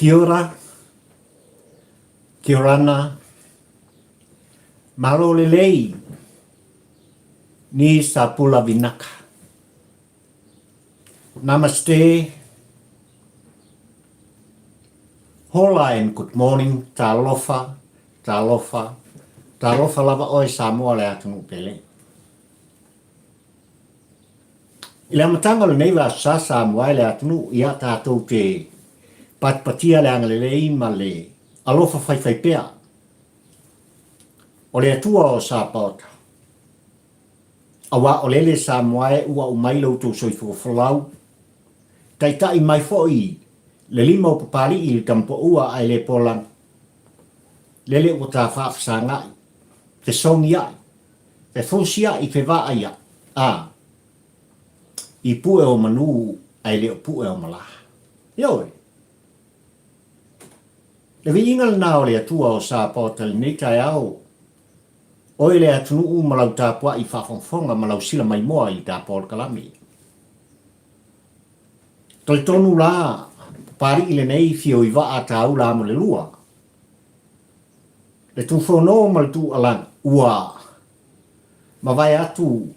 Kia ora, kia orana, malo lelei ni sa pula vinaka. Namaste, hola and good morning, talofa, talofa, talofa lava oe Samoa le atunuu pele. I le amataga o lenei vaiaso sa Samoa e le atunuu, ia tatou te patipatia le agalelei ma le alofa faifaipea o le Atua o Sapaota, auā o lele Samoa e ua aumai lo outou soifua folau, taitai mai foi le lima o Papalii i le Tamapaua ae le Polani, lele ua ta faafesagai, fesogiai, Fefusiaʻi, fevaaiaʻi, a i pue o manu ae le o pue o malā. Ioe! Le viiga lena o le Atua o Sapaota i lenei taeao, oe le atunuu ma lau tapuaʻi faafogafoga ma lau sila maimoa i le tapoa o le kalame. Talitonu la, Papaliʻi lenei fio i vaa tāula amo le lua, Le Tufono ma le Tuualagi, ua mavae atu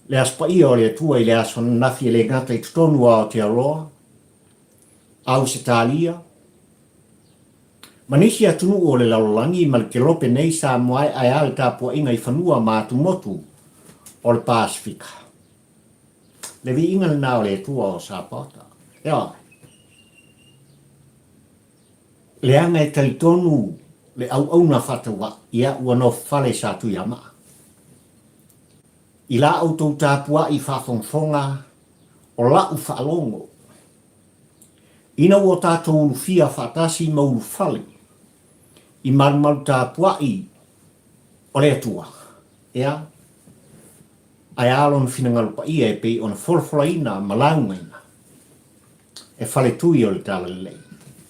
le Aso Paia o le Atua i le aso ananafi e le gata i totonu o Aotearoa, Ausetalia, ma nisi atunuu o le lalolagi ma le kelope nei Samoa e ae a le tapuaiga i fanua ma atumotu o le Pasefika. Le viiga lena o le Atua o Sapaota. Ioe. Leaga e talitonu le auauna faatauvaa, ia ua nofofale sa Tuiamaa. I la outou tapuai faafogafoga o la'u faalogo, ina ua tatou ulufia faatasi ma ulufale i malumalu tapuai o le Atua, ea, ae a Lona finagalo paia e pei ona folafolaina ma laugaina e faletui o le Talalelei.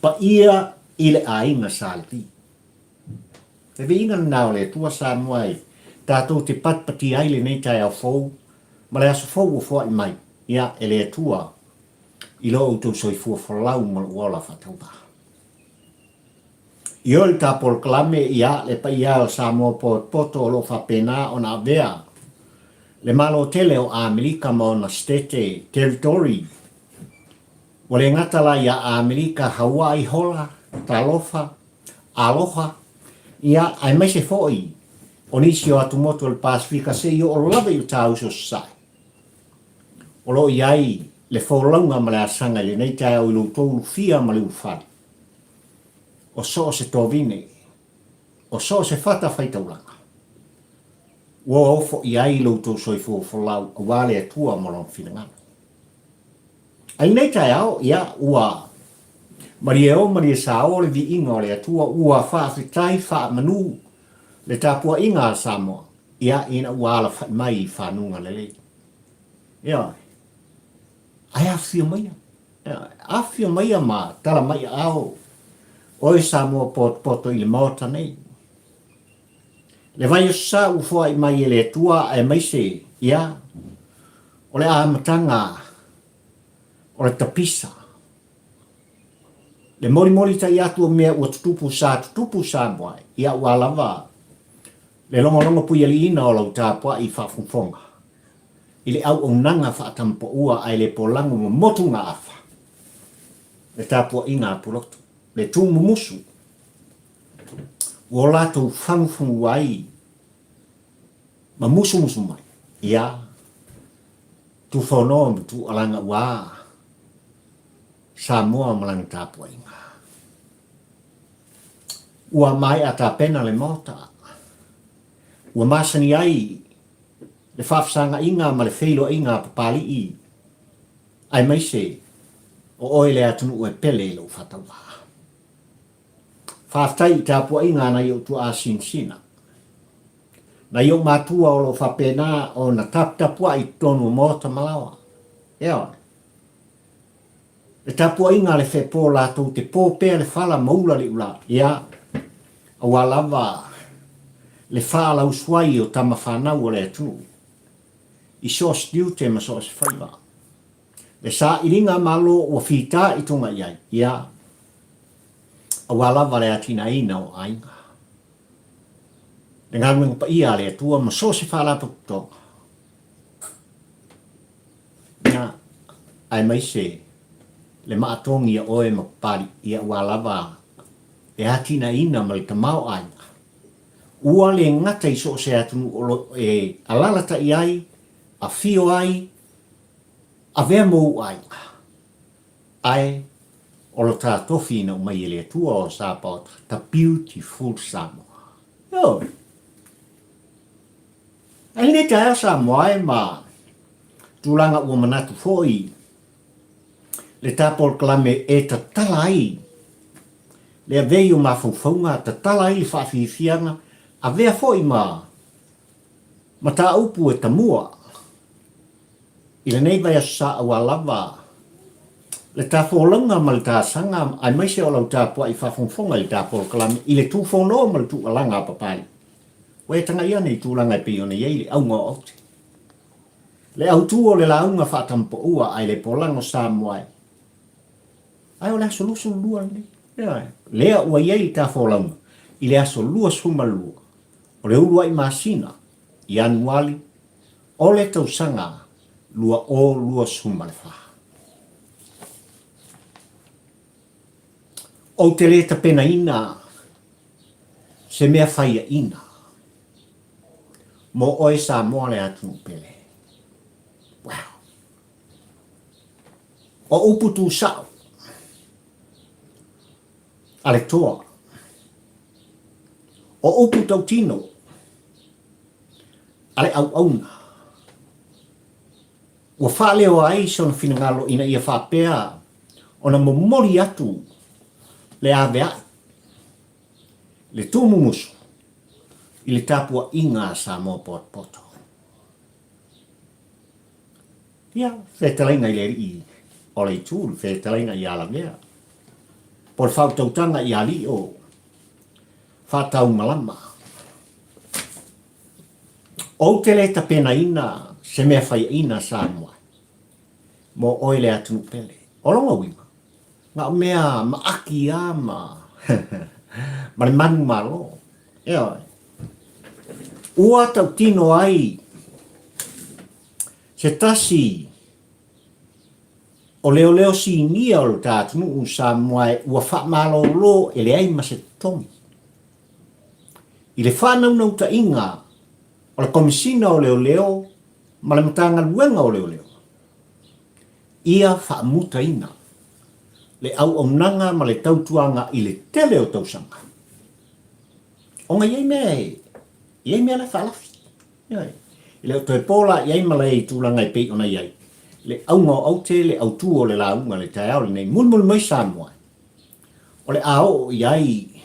Paia i le aiga Sa Levi. He viiga lena o le Atua Samoa e tatou te patipatia ai lenei taeao fou ma le aso fou ua foai mai, ia, e le Atua i lo outou soifua folau ma lou ola faatauvaa. Ioe le ta polokalame, ia, le paia o Samoa potopoto o lo o faapena ona avea le Malo tele o Amerika ma ona Setete, Territory, Ua le gata la iā Amerika hauā ihola, talofa, aloha, ia, aemaise foi o nisi o atumotu o le Pasefika se i oo lava i o tāuso sasae. O lo o i ai le folauga ma le asaga i lenei taeao i lo outou ulufia ma le ulufale, o so o se tovine, o so o se fata faitaulaga, ua ofo i ai lo outou soifua folau aua le Atua ma Lona finagalo. A i lenei taeao, ia, ua malie o malie sao le viiga o le Atua, ua faafetai faamanu le tapuaiga a Samoa, ia, ina ua alafai mai i fanuga lelei. Ioe. Ae afifio maia. Ioe. Afifio maia ma tala mai aao oe Samoa potopoto i le Maota nei. Le vaiaso sa ua foai mai e le Atua aemaise, ia, o le amataga o le tapisa, le molimoli tai atu o mea ua tutupu sa tutupu Samoa, ia ua lava le logologo puialiina o lau tapuai faafogafoga i le auaunaga faatamapaua ae le polago ma motugaafa le tapuaiga a Pulotu, le tumumusu ua o latou fagufagu ai ma musumusu mai, ia, Tufono ma Tuualaga ua Samoa ma lana tapuaiga. Ua maea tapena le Maota, ua masani ai le faafesagaiga ma le feiloaiga a Papalii, aemaise o oe le atunuu e pele i lou faatauvaa. Faafetai i tapuaiga a nai ou tuaa sinasina. Nai ou matua o lo o faapena ona taputapuai i totonu o maota ma laoa. Ioe. Le tapuaiga a le fepo latou te po pea le fala ma ula le ula, ia, aua lava le faalausuai o tama fanau o le atunuu i so o se tiute ma so o se faiva. Le sailiga malo ua fita i toga i ai, ia. Aua lava le atinaeina o aiga. Le galuega paia a le Atua ma so o se faalapotopotoga. Ia, aemaise le maatogi ia oe ma Papali, ia aua lava le atinaeina ma le tamaoaiga. Ua le gata i so o se atunuu o lo o e alalatai ai, afio ai, avea ma ou aiga. Ae o lo ta tofi ina umai e le Atua o Sapaota, the beautiful Samoa. Ioe. Ae lenei taeao Samoa e ma tulaga ua manatu foi le ta polokalame e tatala ai le avea i o mafaufauga, tatala ai le faafiafiaga, avea foi ma mataupu e tamua I lenei vaiaso sa aua lava le ta folauga ma le ta saga aemaise o lau tapuai faafogafoga i le ta polokalame i le tufono ma le tuualaga a Papalii. Ua e tagai ane i tulaga e pei ona i ai le auga o aute. Le autu o le lauga faatamapaua ae le polago Samoa e. Ae o le aso 22 lenei. Ioe. Lea ua i ai le ta folauga i le aso 22 o le uluai masina, Ianuali, O le tausaga 2024. Ou te le tapenaina se mea faiaina mo oe Samoa le atunuu pele. Wow. O upu tusao a le toa. O upu tautino a le auauna. Ua faaleoa ai sona finagalo ina ia faapea ona momoli atu le avea'i, le tuumumusu i le tapua'iga a Samoa potopoto. Ia, fetalaiga i le alii o le itu, le fetalaiga ia Lavea, po o le faautautaga i alii o Faataumalama. Ou te le tapenaina se mea faiaina Samoa mo oe le atunuu pele. O lona uiga, na o mea maaki a ma ma le manumalo. Ioe. Ua tautino ai se tasi o leoleo sinia o lo ta atunuu Samoa ua faamalolo e leai ma se totogi. I le faanaunautaiga o le Komesina o Leoleo ma le Matagaluega o Leoleo, ia faamutaina le auaunaga ma le tautuaga i le tele o tausaga, ona e i ai mea e i ai mea la e faalafi. Ioe. E le o toe po la i ai ma le tulaga e pei ona i ai le auga o aute, le autu o le lauga i le taeao lenei. Mulimuli mai Samoa, o le a oo i ai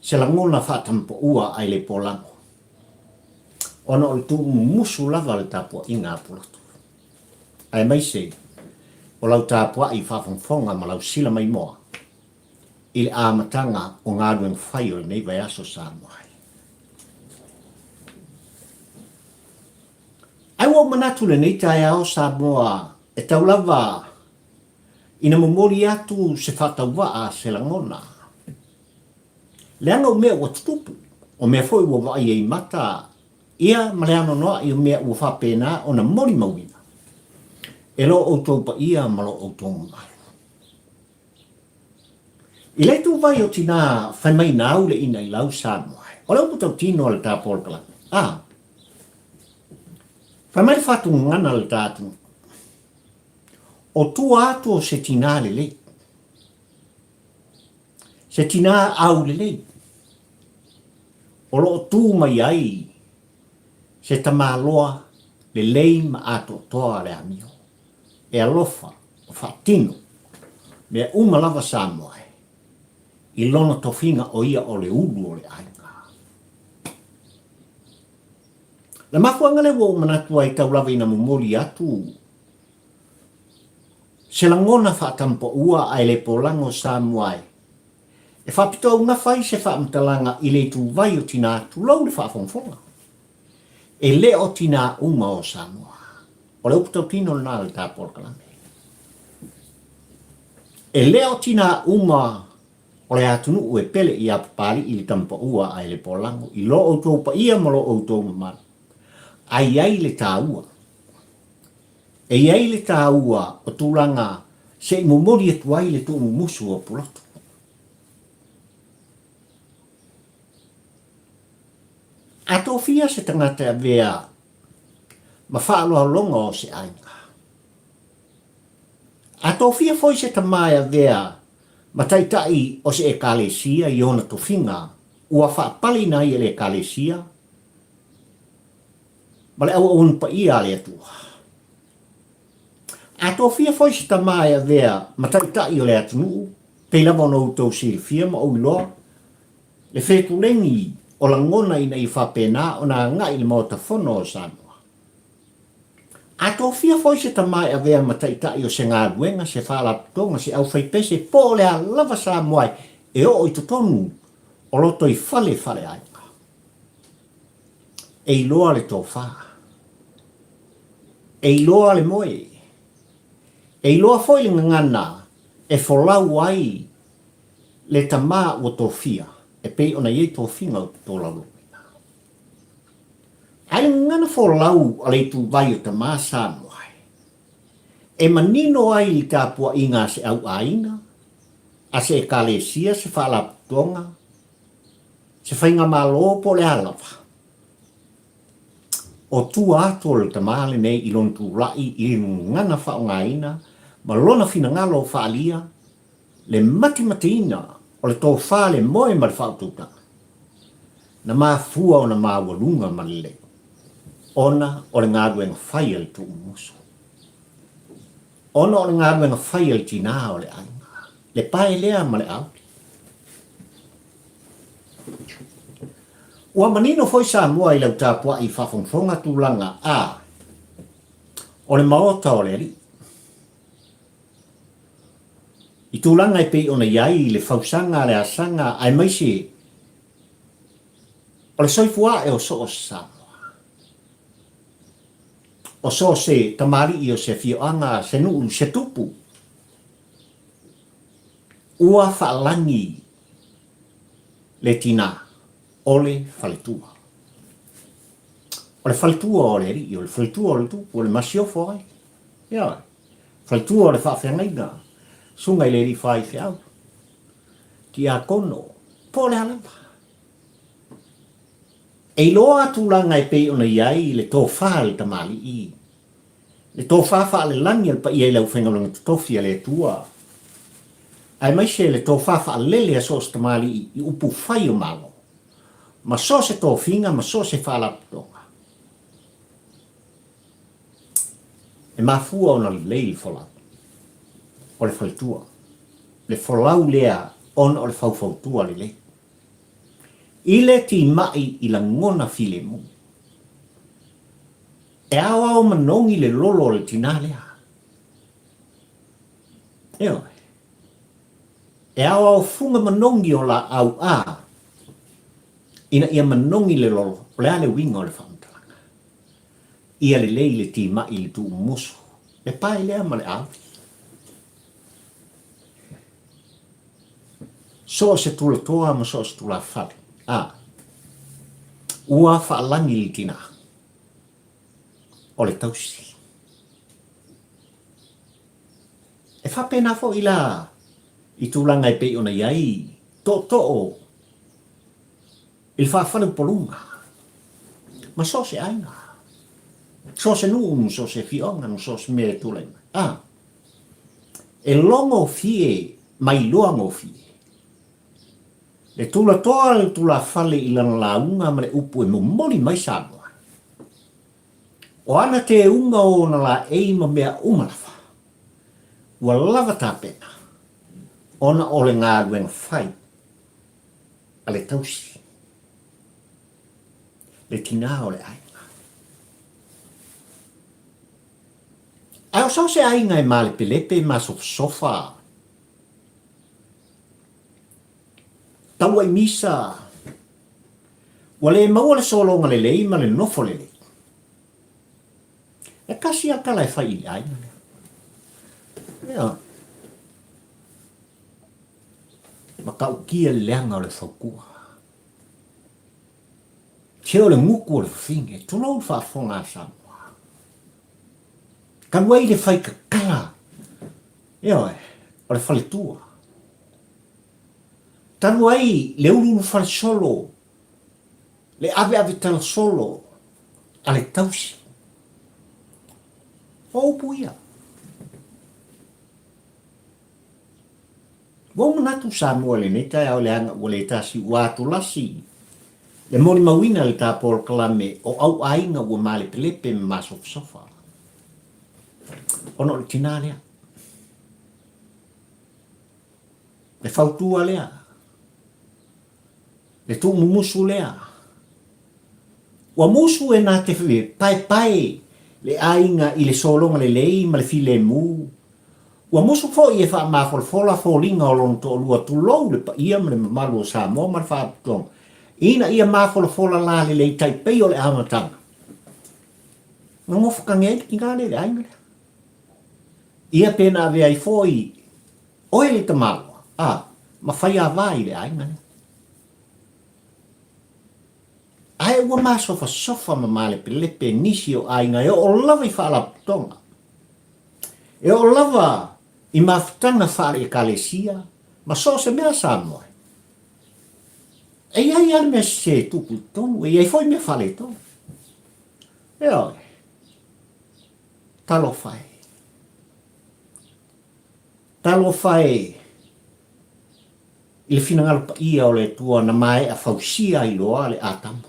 se lagona faatamapaua ae le polago, ona o le tuumumusu lava le tapuaiga a Pulotu, aemaise o lau tapuai faafogafoga ma lau sila maimoa i le amataga o galuega fai o lenei vaiaso Samoa ai. Ae ua ou manatu lenei taeao Samoa e tau lava ina momoli atu se faatauvaa se lagona. Leaga o mea ua tutupu, o mea foi ua vaaia i mata ia ma le anoanoai o mea ua faapena ona molimauina e lo outou paia ma lo outou mamalu. I le ituvai o tinā fai mai nāu le ina i lau Samoa, o le upu tautino a le tā polokalame, a fai mai le faatugana a le tā atunuu, O tua atu o se tinā lelei, se tinā aulelei, o lo o tū mai ai se tamaloa lelei ma atoatoa le amio, e alofa, o faatino mea uma lava Samoa e, i lona tofiga o ia o le ulu o le aiga. Le mafuaaga lea ua ou manatu ai tau lava ina momoli atu se lagona faatampaua ae le polago Samoa e e faapitoaugafa ai se faamatalaga i le ituvai o tinā tulou le faafogafoga. E le o tinā uma o Samoa. O le upu tautino lena a le tā polokalame. E le o tinā uma. O le atunuu e pele ia Papalii le Tamapaua ae le Polago i lo outou paia ma lo outou mamalu. A i ai le taua. E i ai le taua o tulaga se i momoli atu ai le tuumumusu o Pulotu. A tofia se tagata e avea ma faaaloaloga o se aiga. A tofia foi se tama e avea ma taitai o se Ekalesia i ona tofiga ua faapaleina ai e le Ekalesia ma le auauana paia a le Atua. A tofia foi se tama e avea ma taitai o le atunuu, pei lava ona outou silafia ma ou iloa, le fetuleni o lagona ina ia faapena ona agai i le Maota Fono o Samoa. A tofia foi se tama e avea ma taitai o se galuega, se faalapotopotoga, se aufaipese, po o le a lava Samoa e oo i totonu o lotoifale faaleaiga. E iloa le tofa. E iloa le moe. E iloa foi le gagana e folau ai le tama ua tofia e pei ona i ai tofiga o tolaulauina. Ae le gagana folau a le ituvai o tama Samoa e manino ai le tapuaiga a se auaiga, a se ekalesia, se faalapotopotoga, se faigamalo po o le a lava. O tua atu o le tama lenei i lona tulai i le gagana faaaogaina ma lona finagalo faaalia le matimatiina o le tofa le moe ma le faautautaga, na mafua ona maualuga ma lelei, ona o le galuega fai a le tuumumusu, ona o le galuega fai a le tinā o le aiga, le pae lea ma le auli. Ua manino foi Samoa i lau tapuai faafogafoga tulaga a o le Maota o le Alii. I tulaga e pei ona i ai le fausaga a le asaga aemaise o le soifua ae o so o se Samoa, o so o se tamalii o se afioaga, se nuu, se tupu, ua faalagi le tinā o le faletua. O le faletua o le alii, o le faletua o le tupu, o le masiofo ai. Ioe. Faletua o le faafeagaiga, susuga i le alii faifeau, tiakono, po o le a lava. E iloa tulaga e pei ona i ai le tofa a le tamalii, le tofa faalelagi a le paia i le aufaigaluega totofi a le Atua, aemaise le tofa faalele a so o se tamalii i upu fai o Malo, ma so o se tofiga ma so o se faalapotopotoga. E mafua ona lelei le folau o le faletua, le folau lea ona o le faufautua lelei i le timai i lagona filemu. E aoao manogi le lolo o le tinā lea. Ioe. E aoao fuga manogi o laau a ina ia manogi le lolo, o le a le uiga o le faamatalaga? Ia lelei le timai i le tuumusu, le pae lea ma le auli. So o se tulatoa ma so o se tulafale, a ua faalagi le tinā o le tausi. E faapena foi la i tulaga e pei ona i ai tootoo i le faafaleupoluga ma so o se aiga, so o se nuu ma so o se afioaga ma so o se mea e tulai mai. A, e logofie ma iloa gofie le tulatoa le tulafale i lana lauga ma le upu e momoli mai Samoa. O ana teuga o ona laei ma mea uma lava, ua lava tapena ona o le galuega fai a le tausi, le tinā o le aiga. Ae o so se aiga e malepelepe ma sofasofa, tauai misa, ua le maua le sologa lelei ma le nofo lelei. E tasi a tala e fai i le aiga lea. Ioe. Matautia le leaga o le fautua. Se o le gutu o le fafine, tulou le faafofoga a Samoa. Talu ai le faitatala, ioe, o le faletua. Talu ai le uluulu falesolo, le aveave talasolo a le tausi. O upu ia. Ua ou manatu Samoa i lenei taeao leaga ua le tasi ua atulasi le molimauina i le ta polokalame o au aiga ua malepelepe ma masofasofa ona o le tina lea. Le fautua lea. Le tuumumusu lea. Ua musu e na te paepae le aiga i le sologa lelei ma le filemu. Ua musu foi e faamafolafola foliga o lona toalua tulou le paia ma le mamalu o Samoa ma le Faalapotopotoga ina ia mafolafola lalelei tai pei o le amataga. Nonofo tage ai le tina lea i le aiga lea. Ia pe na avea ai foi oe le tamaloa, a, ma faiava i le aiga lea. Ae ua masofasofa ma malepelepe nisi o aiga e oo lava i faalapotopotoga, e oo lava i mafutaga faale-Ekalesia ma so o se mea Samoa. E i ai lava le mea sese e tupu i totonu, e i ai foi mea faaletonu. Ioe. Talofa e. Talofa e i le finagalo paia o le Atua na maea fausia ai loa le Atamu.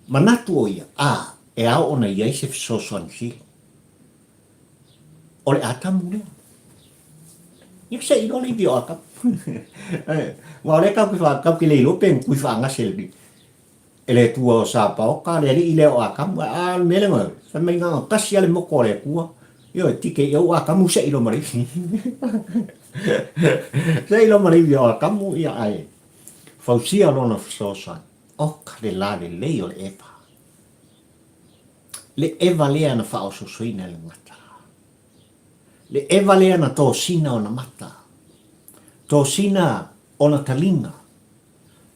Manatu o ia, a, e ao ona i ai se fesoasoani sili. O le Atamu lea. Ia se i loa le ivi o Atamu. Aua o lea tatou te, tatou te le iloa pe na tui faagase e le Atua o Sapaoka le alii lea o Atamu. A o le mea lea, fai mai na ona tasi lava le moto a le Atua, ioe, tike i au Atamu se'i loa ma le ivi. Se'i loa ma le ivi o Atamu, ia ae fausia lona fesoasoani. Oka le lalelei o le Eva. Le Eva lea na faaosoosoina e le gata. Le Eva lea na tosina ona mata, tosina ona taliga,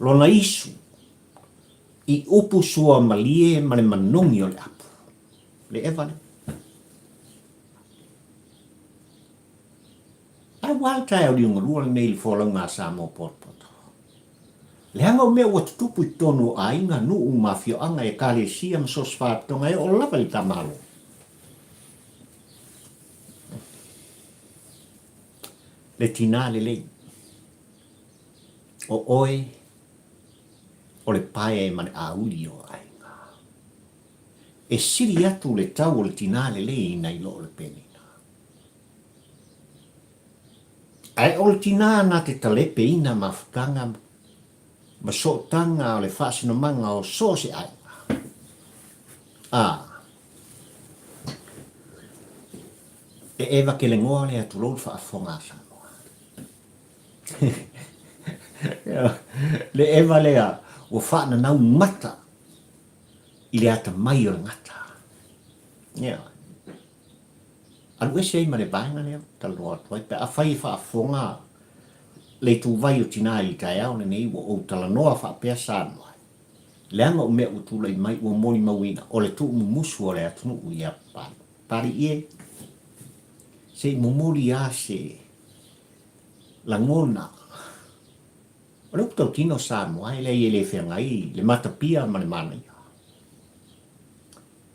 lona isu, i upu sua malie ma le manogi o le apu. Le Eva lea. Ae ua le taeao liugalua lenei i le folauga a Samoa potopoto. Leaga o mea ua tutupu i totonu o aiga, nuu ma afioaga, ekalesia ma so o se faatotoga e oo lava i le tamaloa. Le tinā lelei, o oe o le pae ma le auli o aiga. E sili atu le tau o le tinā lelei nai lo o le penina. Ae o le tinā na te talepeina mafutaga ma sootaga o le faasinomaga o so o se aiga. A, e Eva Kelegoa lea tulou le faafofoga a Samoa. Le Eva lea ua faananau mata i le atamai o le gata. Ia. Alu ese ai ma le vaega lea ou te talanoa atu ai, pe afai e faafofoga le ituvai o tinā i le taeao lenei ua ou talanoa faapea Samoa, leaga o mea ua tulai mai ua molimauina o le tuumumusu o le atunuu ia Papalii e, se i momoli lava se lagona. O le upu tautino Samoa e leai e le feagai le matapia ma le manaia.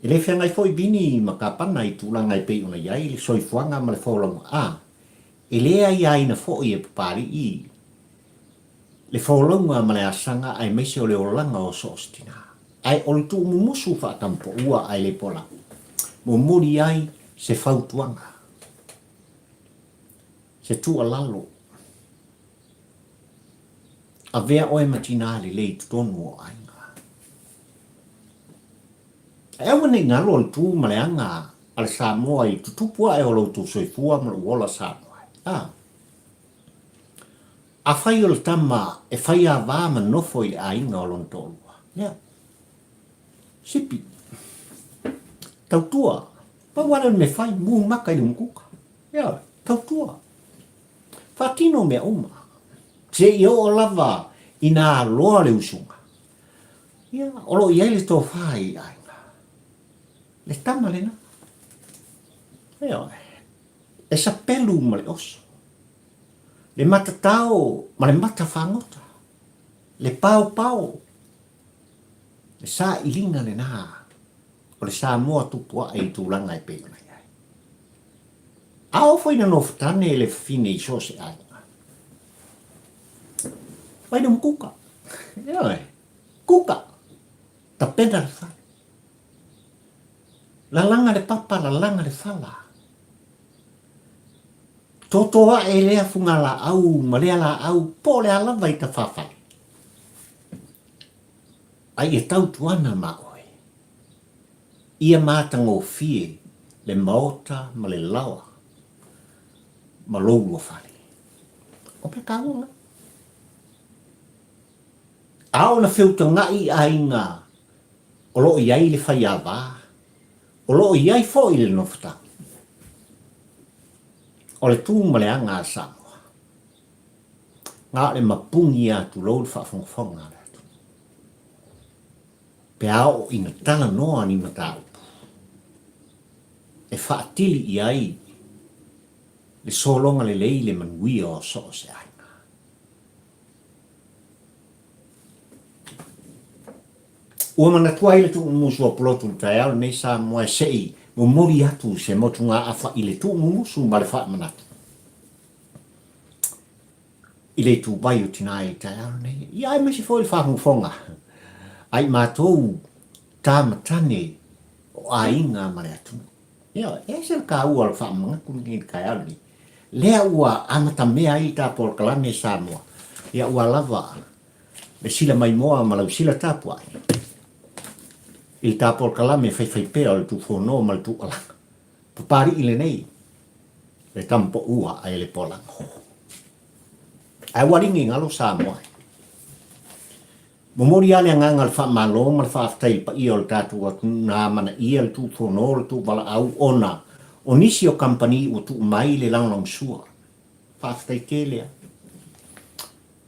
E le feagai foi Vini ma Kapana i tulaga e pei ona i ai le soifuaga ma le folauga a e le aiaina foi e Papalii le folauga ma le asaga aemaise o le olaga o so o se tina. Ae o le tuumumusu faatampoua ae le pola momoli ai se fautuaga, se tuualalo, Avea oe ma tina lelei i totonu o aiga. Ae aua ne i galo le tu ma le aga a le Samoa i le tutupu ae o lo outou soifua ma lou ola Samoa e. A. Afai o le tama e faiava ma nofo i le aiga o lona toalua, ia. Sipi. Tautua. Pau lava lea o le mea fai, mu maka i le umukuka. Ia, tautua. Faatino mea uma. Seia oo lava ina aloa le usuga. Ia, o lo o i ai le tofa i aiga. Le tama lena. Ioe. E sapelu ma le oso. Le matatao ma le mata fagota. Le paopao. Le sailiga lena o le Samoa tupu ae i tulaga e pei ona i ai. A oo foi ina nofotane le fafine i so o se aiga, mai na kuka. Ioe, kuka. Tapena le fale. Lalaga le papa, lalaga le fala. Toto ae lea fugalaau ma lea laau po o le a lava i tafafale. A ia tautuana ma oe. Ia matagofie le maota ma le laoa ma lou luafale. O mea taua na. A ona feutagaʻi i aiga o lo o i ai le faiava, o lo o i ai foi le nofotaga. O le tu ma le aga a Samoa, na o le mapuni lava tulou le faafogafoga a le atunuu. Pe a oo ina talanoa ni mataupu e faatili i ai le sologa lelei le manuia o so o se aiga. Ua manatua ai le tuumumusu o Pulotu i le taeao lenei Samoa e se i momoli atu se motugaafa i le tuumumusu ma le faamanatu i le ituvai o tina i le taeao lenei. Ia aemaise foi le faafogafoga a i matou tamatane o aiga ma le atunuu. Ioe, e ese le taua o le faamanatu lenei i le taeao lenei. Lea ua amatamea ai le ta polokalame i Samoa, ia ua lava le sila maimoa ma lau sila tapuai i le ta polokalame faifaipea o le Tufono ma le Tuualaga. Papalii lenei le tamapoua a ele polago. Ae ua ligi galo Samoa. Momoli lava le agaga o le faamalo ma le faafetai i le paia o le tatou atunuu na amanaia le tuufono, le tuuvalaau ona o nisi o kamupani ua tuu mai le lagolagosua. Faafetai tele lava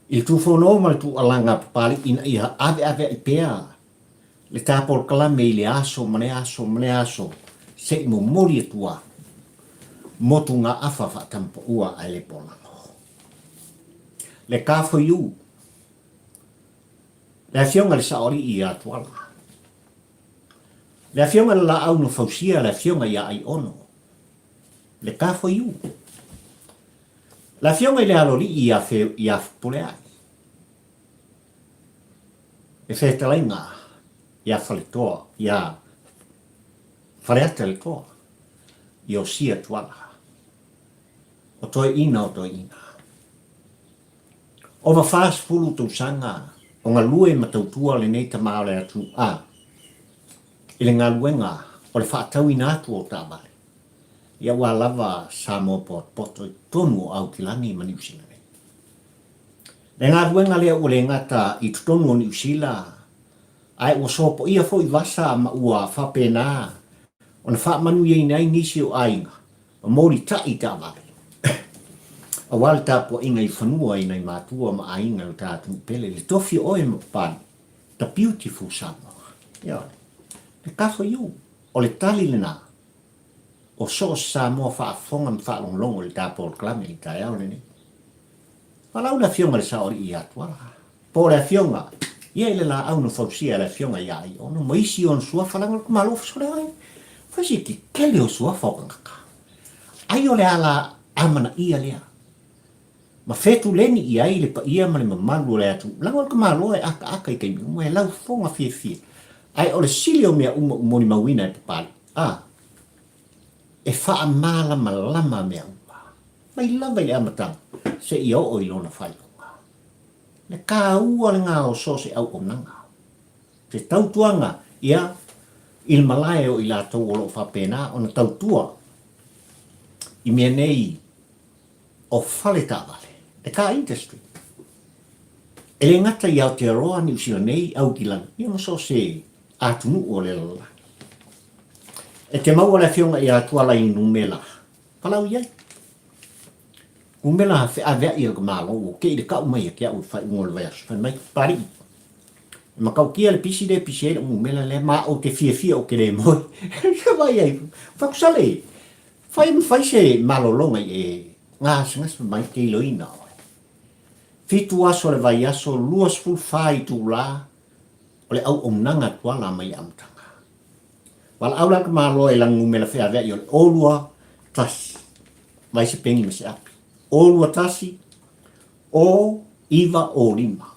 i le tuufono ma le tuualaga a Papalii ina ia aveaveai pea le ta polokalame i le aso ma le aso ma le aso se i momoli atu lava motugaafa faatamapaua ae le polago. Le Kafoiu. Le Afioga i le Saoalii ia Tuala. Le Afioga i le Laau na Fausia, le Afioga ia Aiono. Le Kafoiu. Le Afioga i le Aloalii ia, Fe, ia Fepuleai. Le Fetalaiga ia Faletoa, ia Faleata le Toa, Iosia Tuala. O Toeaina o Toeaina. Ova 40 tausaga o galue ma tautua lenei tama o le atunuu A i le galuega o le faatauina atu o taavale, ia aua lava Samoa potopoto i totonu o Aukilani ma Niu Sila nei. Le galuega lea ua le gata i totonu o Niu Sila ae ua sopoia foi vasa ma ua faapena ona faamanuiaina ai nisi o aiga ma molitai i taavale aua le tapuaiga i fanua i nai matua ma aiga i lo ta atunuu pele, le tofi o oe ma Papalii, the beautiful Samoa. Ioe. Le kafa iu, o le tali lena o so o se Samoa faafofoga ma faalogologo i le ta polokalame i le taeao lenei. Valaau le Afioga i le Saoalii ia Tuala, po o le Afioga ia i le Laau na fausia e le Afioga ia Aiono ma isi ona suafa leaga o le tamaloa fasole ai. Fai si tetele o suafa o tagata. Ai o le ala amanaia lea ma fetuleni i ai le paia ma le mamalu o le atunuu. Leaga o le tamaloa e akaaka i taimi uma, e laufoga fiafia. Ae o le sili o mea uma ua molimauina e Papalii, a, e faamalamalama mea uma. Mai lava i le amataga seia oo i lona faaiuga. Le taua lena o so o se auaunaga. Se tautuaga, ia, i le malae o i latou o lo o faapena ona tautua i mea nei o fale taavale, le car industry. E le gata i Aotearoa, Niu Sila nei, Aukilani, ia ma so o se atunuu o le lalolagi. E te maua le Afioga ia Tuala i numera palau i ai. Numera feaveai a le Malo ua te i le tau mai ia te au i le faaiuga o le vaiaso, fai mai, Papalii, e matautia le pisi lea e pisi ai lau numera lea ma ou te fiafia ou te le moe. Sa vaai ai, fai atu, Sale, fai ma fai se malologa i e gasegase mai te iloina oe. Fitu aso o le vaiaso, 24 itula o le auaunaga Tuala mai le amataga. Valaau la le tamaloa i lana numera feaveai o le o lua tasi, vaai se peni ma se api, o lua tasi, o iva o lima,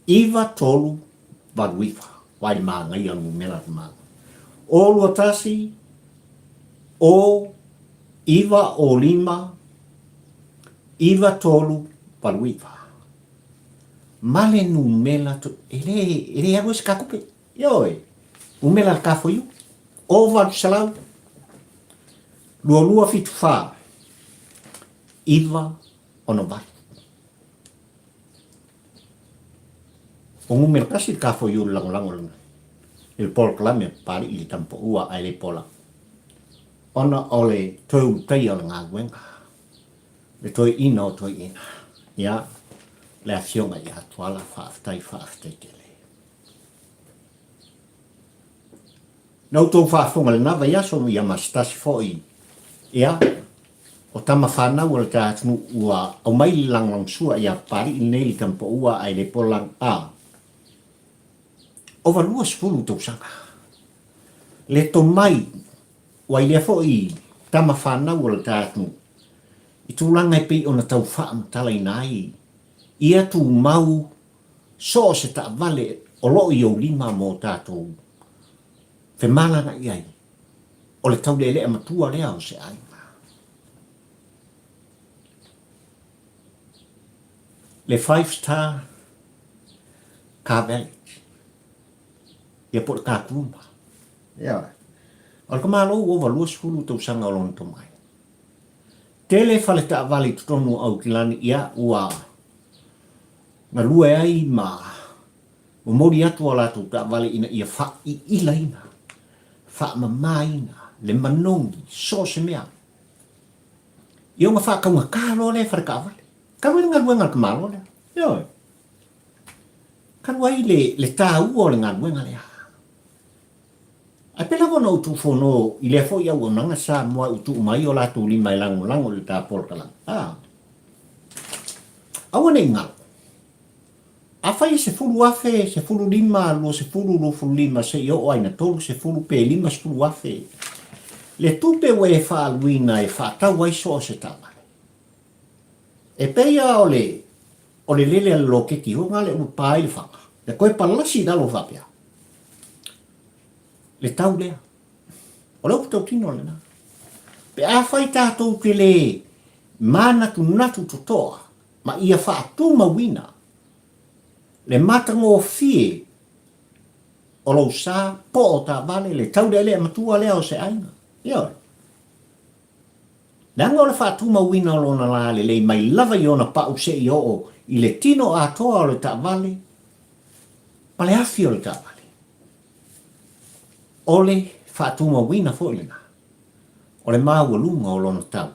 iva tolu valu iva, vaai le manaia o le numera a le tamaloa. O lua tasi, o iva o lima, iva tolu valu iva. Ma le numera to, e le, e le alu ai se katupe. Ioe, numera le kafoiu. O 800, 22 74, 9 68. O numera tasi le kafoiu le lagolago lena. I le polokalame a Papali'i i le Tamapoua ae le pola. Ona o le toe ulutaia o le galuega. Le toeaina o toeaina. Ia, le Afioga ia Tuala, faafetai, faafetai tele. Na outou faafofoga i lena vaiaso ia ma se tasi foi, ia, o tama fanau a le ta atunuu ua aumai le lagolagosua ia Papali'i lenei le tama paua ae le pola a ova 20 tausaga. Le tomai ua i lea foi tama fanau o le ta atunuu i tulaga e pei ona tau faamatalaina ai ia tumau so o se taavale o lo o i ou lima mo tatou femalagaai ai, o le taulealea matua lea o se aiga. Le Five Star Car Valet, ia po o le car groomer. Ioe. O le tamaloa ua ova 20 tausaga o lona tomai. Tele fale taavale i totonu o Aukilani, ia, ua galue ai ma momoli atu a latou taavale ina ia faaiilaina, faamamaina le manogi, so o se mea. Ia ona faataugata loa lea e fale taavale. Talu ai le galuega a le tamaloa lea. Ioe. Talu ai le, le taua o le galuega lea. Ae pei lava ona ou tuufono i lea foi auaunaga Samoa ua tuu mai o latou lima e lagolago i le ta polokalame. A. Aua ne i galo. Afai e 10,000, 15, 20, 25 seia oo ai ina 30 pe 50,000 le tupe ua e faaaluina e faatau ai so o se taavale. E pei lava o le o le lele a le loketi foi lena ua pa ai le faga, e toe palasi i lalo faapea. Le tau lea. O le upu tautino lena. Pe afai tatou te le manatunatu totoa ma ia faatumauina le matagofie o lou sa po o taavale, le taulealea matua lea o se aiga. Ioe. Leaga o le faatumauina o lona lalelei mai lava i ona pau seia oo i le tino atoa o le taavale ma le afi o le taavale. O le faatumauina foi lena o le maualuga o lona tau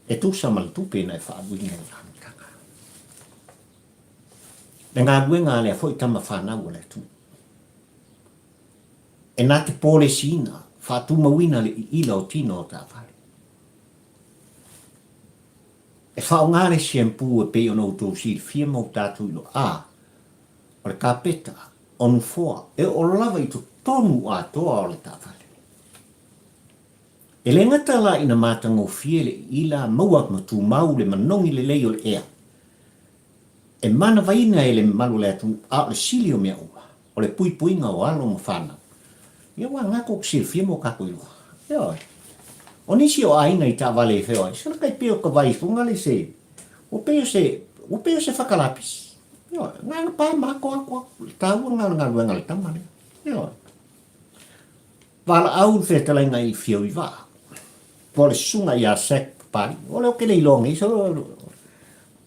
e tusa ma le tupe na e faaaluina i le amataga. Le galuega a lea foi tama fanau a le atunuu. E na te polesiina, faatumauina le iila o tino o taavale. E faaaoga le shampoo e pei ona outou silafia ma ua tatou iloa, a, o le kapeta, o nofoa, e oo lava i totonu atoa o le taavale. E le gata la ina matagofie le iila, maua ma tumau le manogi lelei o le ea, E manavaina e le mamalu o le atunuu, a o le sili o mea uma, o le puipuiga o alo ma fanau. Ia ua aga tou te silafia ma o tatou iloa. Ioe. O nisi o aiga i taavale e feoai, sala tai pei o ka vai fuga le se, ua pei o se, ua pei o se whaka lapisi. Ioe. Nga na pa ma ako ako aku, le taua nga o le galuega a le tama lea. Ioe. Valaau le fetalaiga i Fiu i vaa. Po o le susuga ia Zac Papalii. O le o ke le iloa nei, so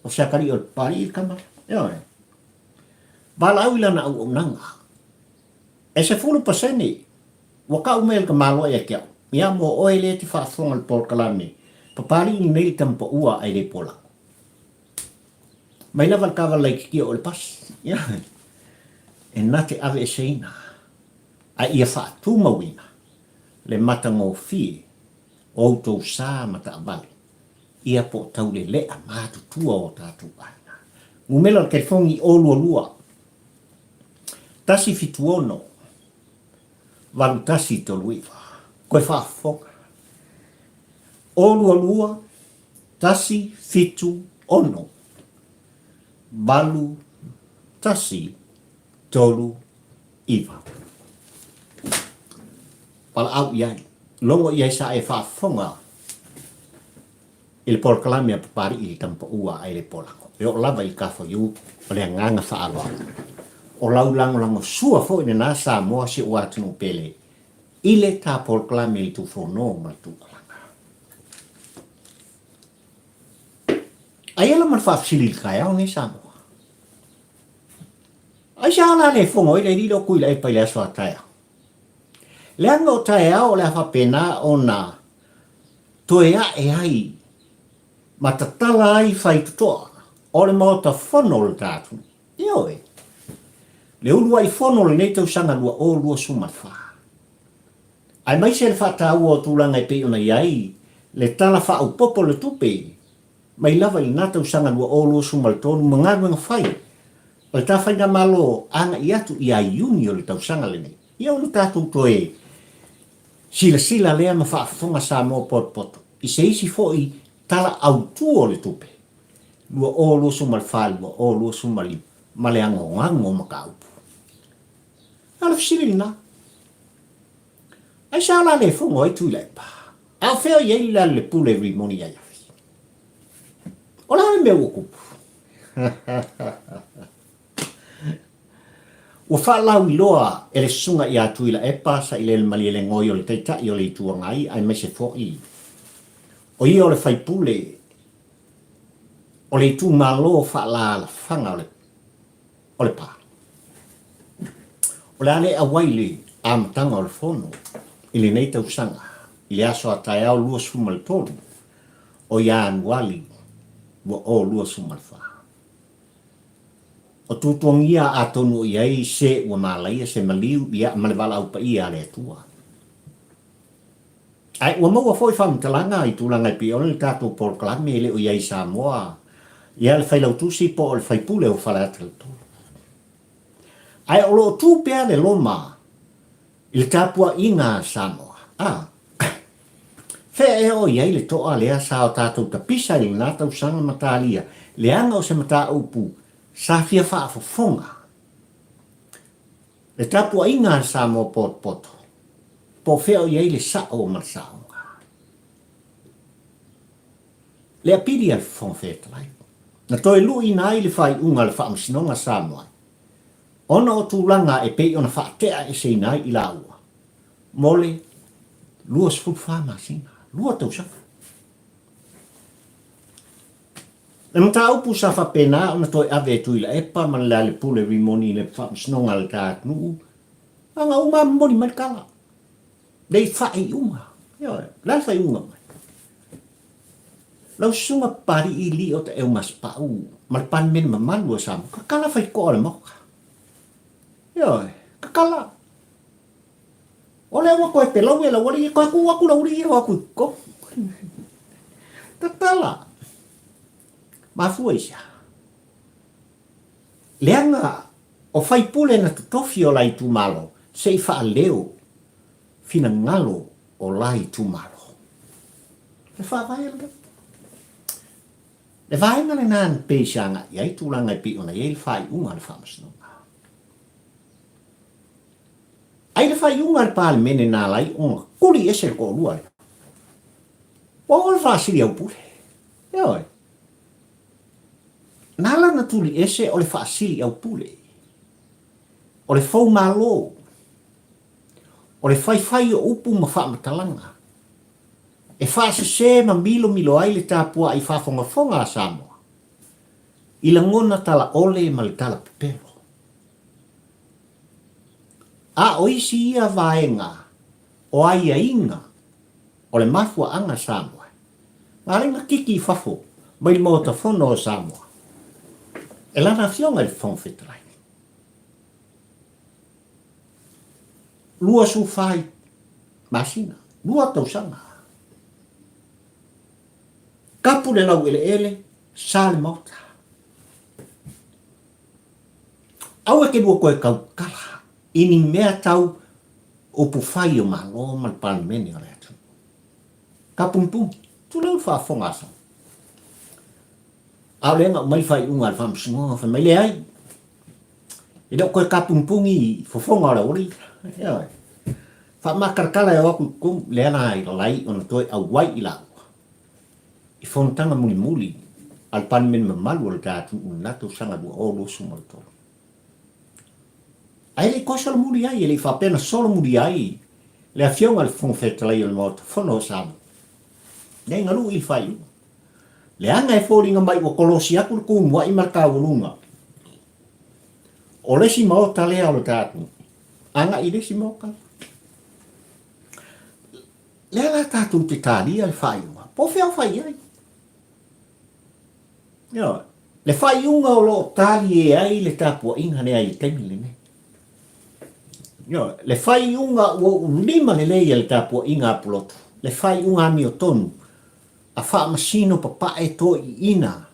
o se atalii o le Papalii le tama lea. Ioe. Valaau i lana auaunaga. E 10% ua tau mai e le tamaloa ia te au, ia mo oe lea e te faafofoga i le polokalame. Papalii lenei le tama paua a Aileipoolago. Mai lava le taavale laitiiti oo i le pasi. Ioe. E na te aveeseina a ia faatumauina le matagofie o outou sa ma taavale ia po o taulelea matutua o tatou aiga. Numera o le telefoni 022 176 8139. Koe faafofoga. 022 176 8139. Valaau i ai, logo i ai sa e faafofoga i le polokalame a Papalii i le tama paua a Aileipoolago. E oo lava i le Kafoiu o le agaga faaaloalo. O lau lagolagosua foi lena Samoa si ou atunuu pele i le ta polokalame i le Tufono ma le Tualaga. Aia la ma le faafesili i le taeao nei Samoa. Aisea la le fono ai le alii lea o Tuilaepa i le aso a taeao? Leaga o taeao o le a faapena ona toe ae ai ma tatala ai faitotoa o le Maota Fono o le ta atunuu. Ioe. Le uluai fono o lenei tausaga 2024. Aemaise le faataua o tulaga e pei ona i ai le Tala Faaopoopo o le Tupe mai lava i lena tausaga 2023 ma galuega fai o le ta faigamalo agai atu ia Iuni o le tausaga lenei. Ia ona tatou toe silasila lea ma faafofoga Samoa potopoto i se isi foi Tala Autu o le Tupe 2024 2025 ma le agoago o mataupu. A o le fesili lena, aisea o le a le fono ai Tuilaepa? A o fea o i ai le Lealalapule Rimoni Aiafi? O le a le mea ua tupu? Ua faalauiloa e le Susuga ia Tuilaepa Sailele Malielegaoi o le Taitai o le Itu Agai aemaise foi o ia o le faipule o le itumalo faaalaalafaga o Lepa. O le a le auai i le amataga o le fono i lenei tausaga i le aso a taeao 23 o Ianuali 2024. O tuatuagia atonu o i ai se ua malaia, se maliu, ia, ma le valaau paia a le Atua. Ae ua maua foi faamatalaga i tulaga e pei ona le tatou polokalame e le o i ai i Samoa, ia le Failautusi po o le Faipule o Faleata 3. Ae o lo o tu pea le loma i le tapuaiga a Samoa. A, fea ea o i ai le toa lea sa o tatou tapisa i lena tausaga ma talia leaga o se mataupu sa fia faafofoga Le tapuaiga a Samoa potopoto, po o fea o i ai le sao ma le saoga. Le apili a le Fofoga Fetalai, na toe luiina ai le faaiuga a le Faamasinoga Samoa ona o tulaga e pei ona faatea eseina ai i laua mo le 24 masina, lua tausaga. Le mataupu sa faapena ona toe ave e Tuilaepa ma le Lealepule Rimoni i le Faamasinoga a le ta atunuu, na ona uma lava momoli mai le tala. Le i faaiuga. Ioe, o le a le faaiuga mai? Lau Susuga Papalii Lio Taeumasepau ma le Palemene mamalu a Samoa, tatala faitotoa o le Maota. Ioe, tatala. O lea ua toe pelau e lau alii, toe tuu atu lau alii e o atu i totonu. Tatala. Mafua i se aha? Leaga o faipule na totofi o la itumalo se i faaleo finagalo o la itumalo. Le faavae lena. Le vaega lena na pei se agai i ai tulaga e pei ona i ai le faaiuga a le Faamasinoga. Ai le faaiuga a le Palemene na ala ai ona tuli ese le toalua lea. Ua oo le faasili aupule. Ioe. Na ala ona tuli ese o le faasili aupule. O le foumalo. O le faifai o upu ma faamatalaga. E faasese ma milomilo ai le tapuai faafogafoga a Samoa i lagona talaole ma le tala pepelo. A o isi ia vaega o aiaiga o le mafuaaga Samoa. Na ala ai ona kiki i fafo mai le Maota Fono o Samoa e lana Afioga i le Fofoga Fetalai. 24 masina, 2 tausaga. Kapu le laueleele, sa le Maota. Aua e te lua toe tautala i ni mea tau upufai o Malo ma le Palemene o le atunuu. Ka punipuni, tulou le faafofoga a Samoa. A o lea na aumai le faaiuga a le Faamasinoga, fai mai, leai, e le o toe tapunipuni i fofoga o le aualii. Ioe. Faamatalatala e o atu i totonu, lea la e lalai ona toe auai i laua i fonotaga mulimuli a le Palemene mamalu o le ta atunuu i lena tausaga 2023. Ae le i toe solomuli ai, e le i faapea na solomuli ai le Afioga i le Fofoga Fetalai o le Maota Fono o Samoa. Nei na lu'i i le faaiuga. Leaga e foliga mai ua kolosi atu le tumua'i ma le taualuga o le isi maota lea o le ta atunuu agai i le isi maota. Lea la tatou te talia le faaiuga, po o fea o fai ai. Ioe. Le faaiuga o lo o talie ai le tapuaiga lea i le taimi lenei. Ioe. Le faaiuga ua ou lima lelei a le tapuaiga a Pulotu, le faaiuga amiotonu a faamasino papae toeaiina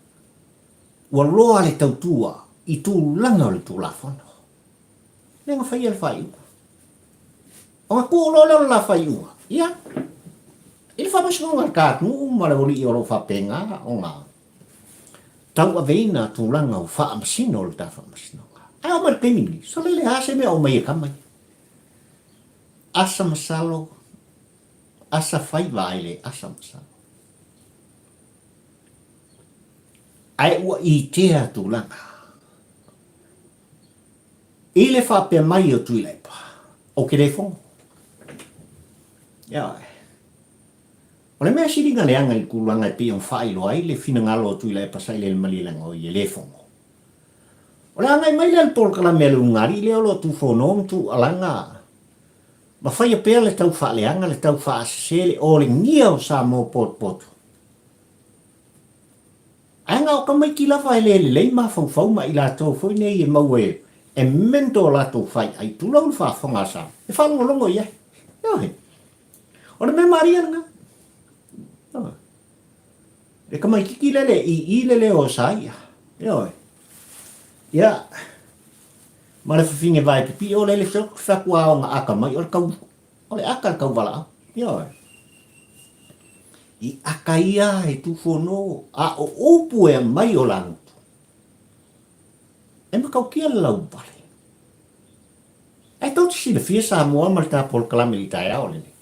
ua loa le tautua i tulaga o le Tulafono. Lea na faia le faaiuga. Ona tuu loa lea o le la faaiuga, ia, i le faamasinoga a le ta atunuu ma le aualii o lo o faapena ona tauaveina tulaga o faamasino o le ta faamasinoga. Ae oo mai le taimi lenei, sole le a se mea o mai e tama ia. Asa masalo, asa faiva ai le asa masalo. Ae ua itea tulaga. I le faapea mai o Tuilaepa, Ou te le fono. Ioe. O le mea sili na leaga i le tulaga e pei ona faailoa ai le finagalo o Tuilaepa Sailele Malielegaoi e le fono, o le agai mai lea o le polokalame a le ulugalii lea o lo o tufono ma tuualaga ma faia pea le tau faaleaga, le tau faasese, le olegia o Samoa potopoto. Ae na o tamaiti lava e le lelei mafaufau ma i latou foi nei e maua e mentor o latou faiai, tulou le faafofoga a Samoa, e faalogologo i ai. Ioe. O le mea malie lena. Ioe. Le tamaititi lele i i le leo o Saia. Ioe. Ia, ma le fafine vae pipii o lele fatu a ona aka mai o le tau O le aka le tauvalaau. Ioe. I aka ia e tufono a o upu e aumai o lagutu. E matautia le lauvale. Ae tou te silafia Samoa ma le ta polokalame i le taeao lenei.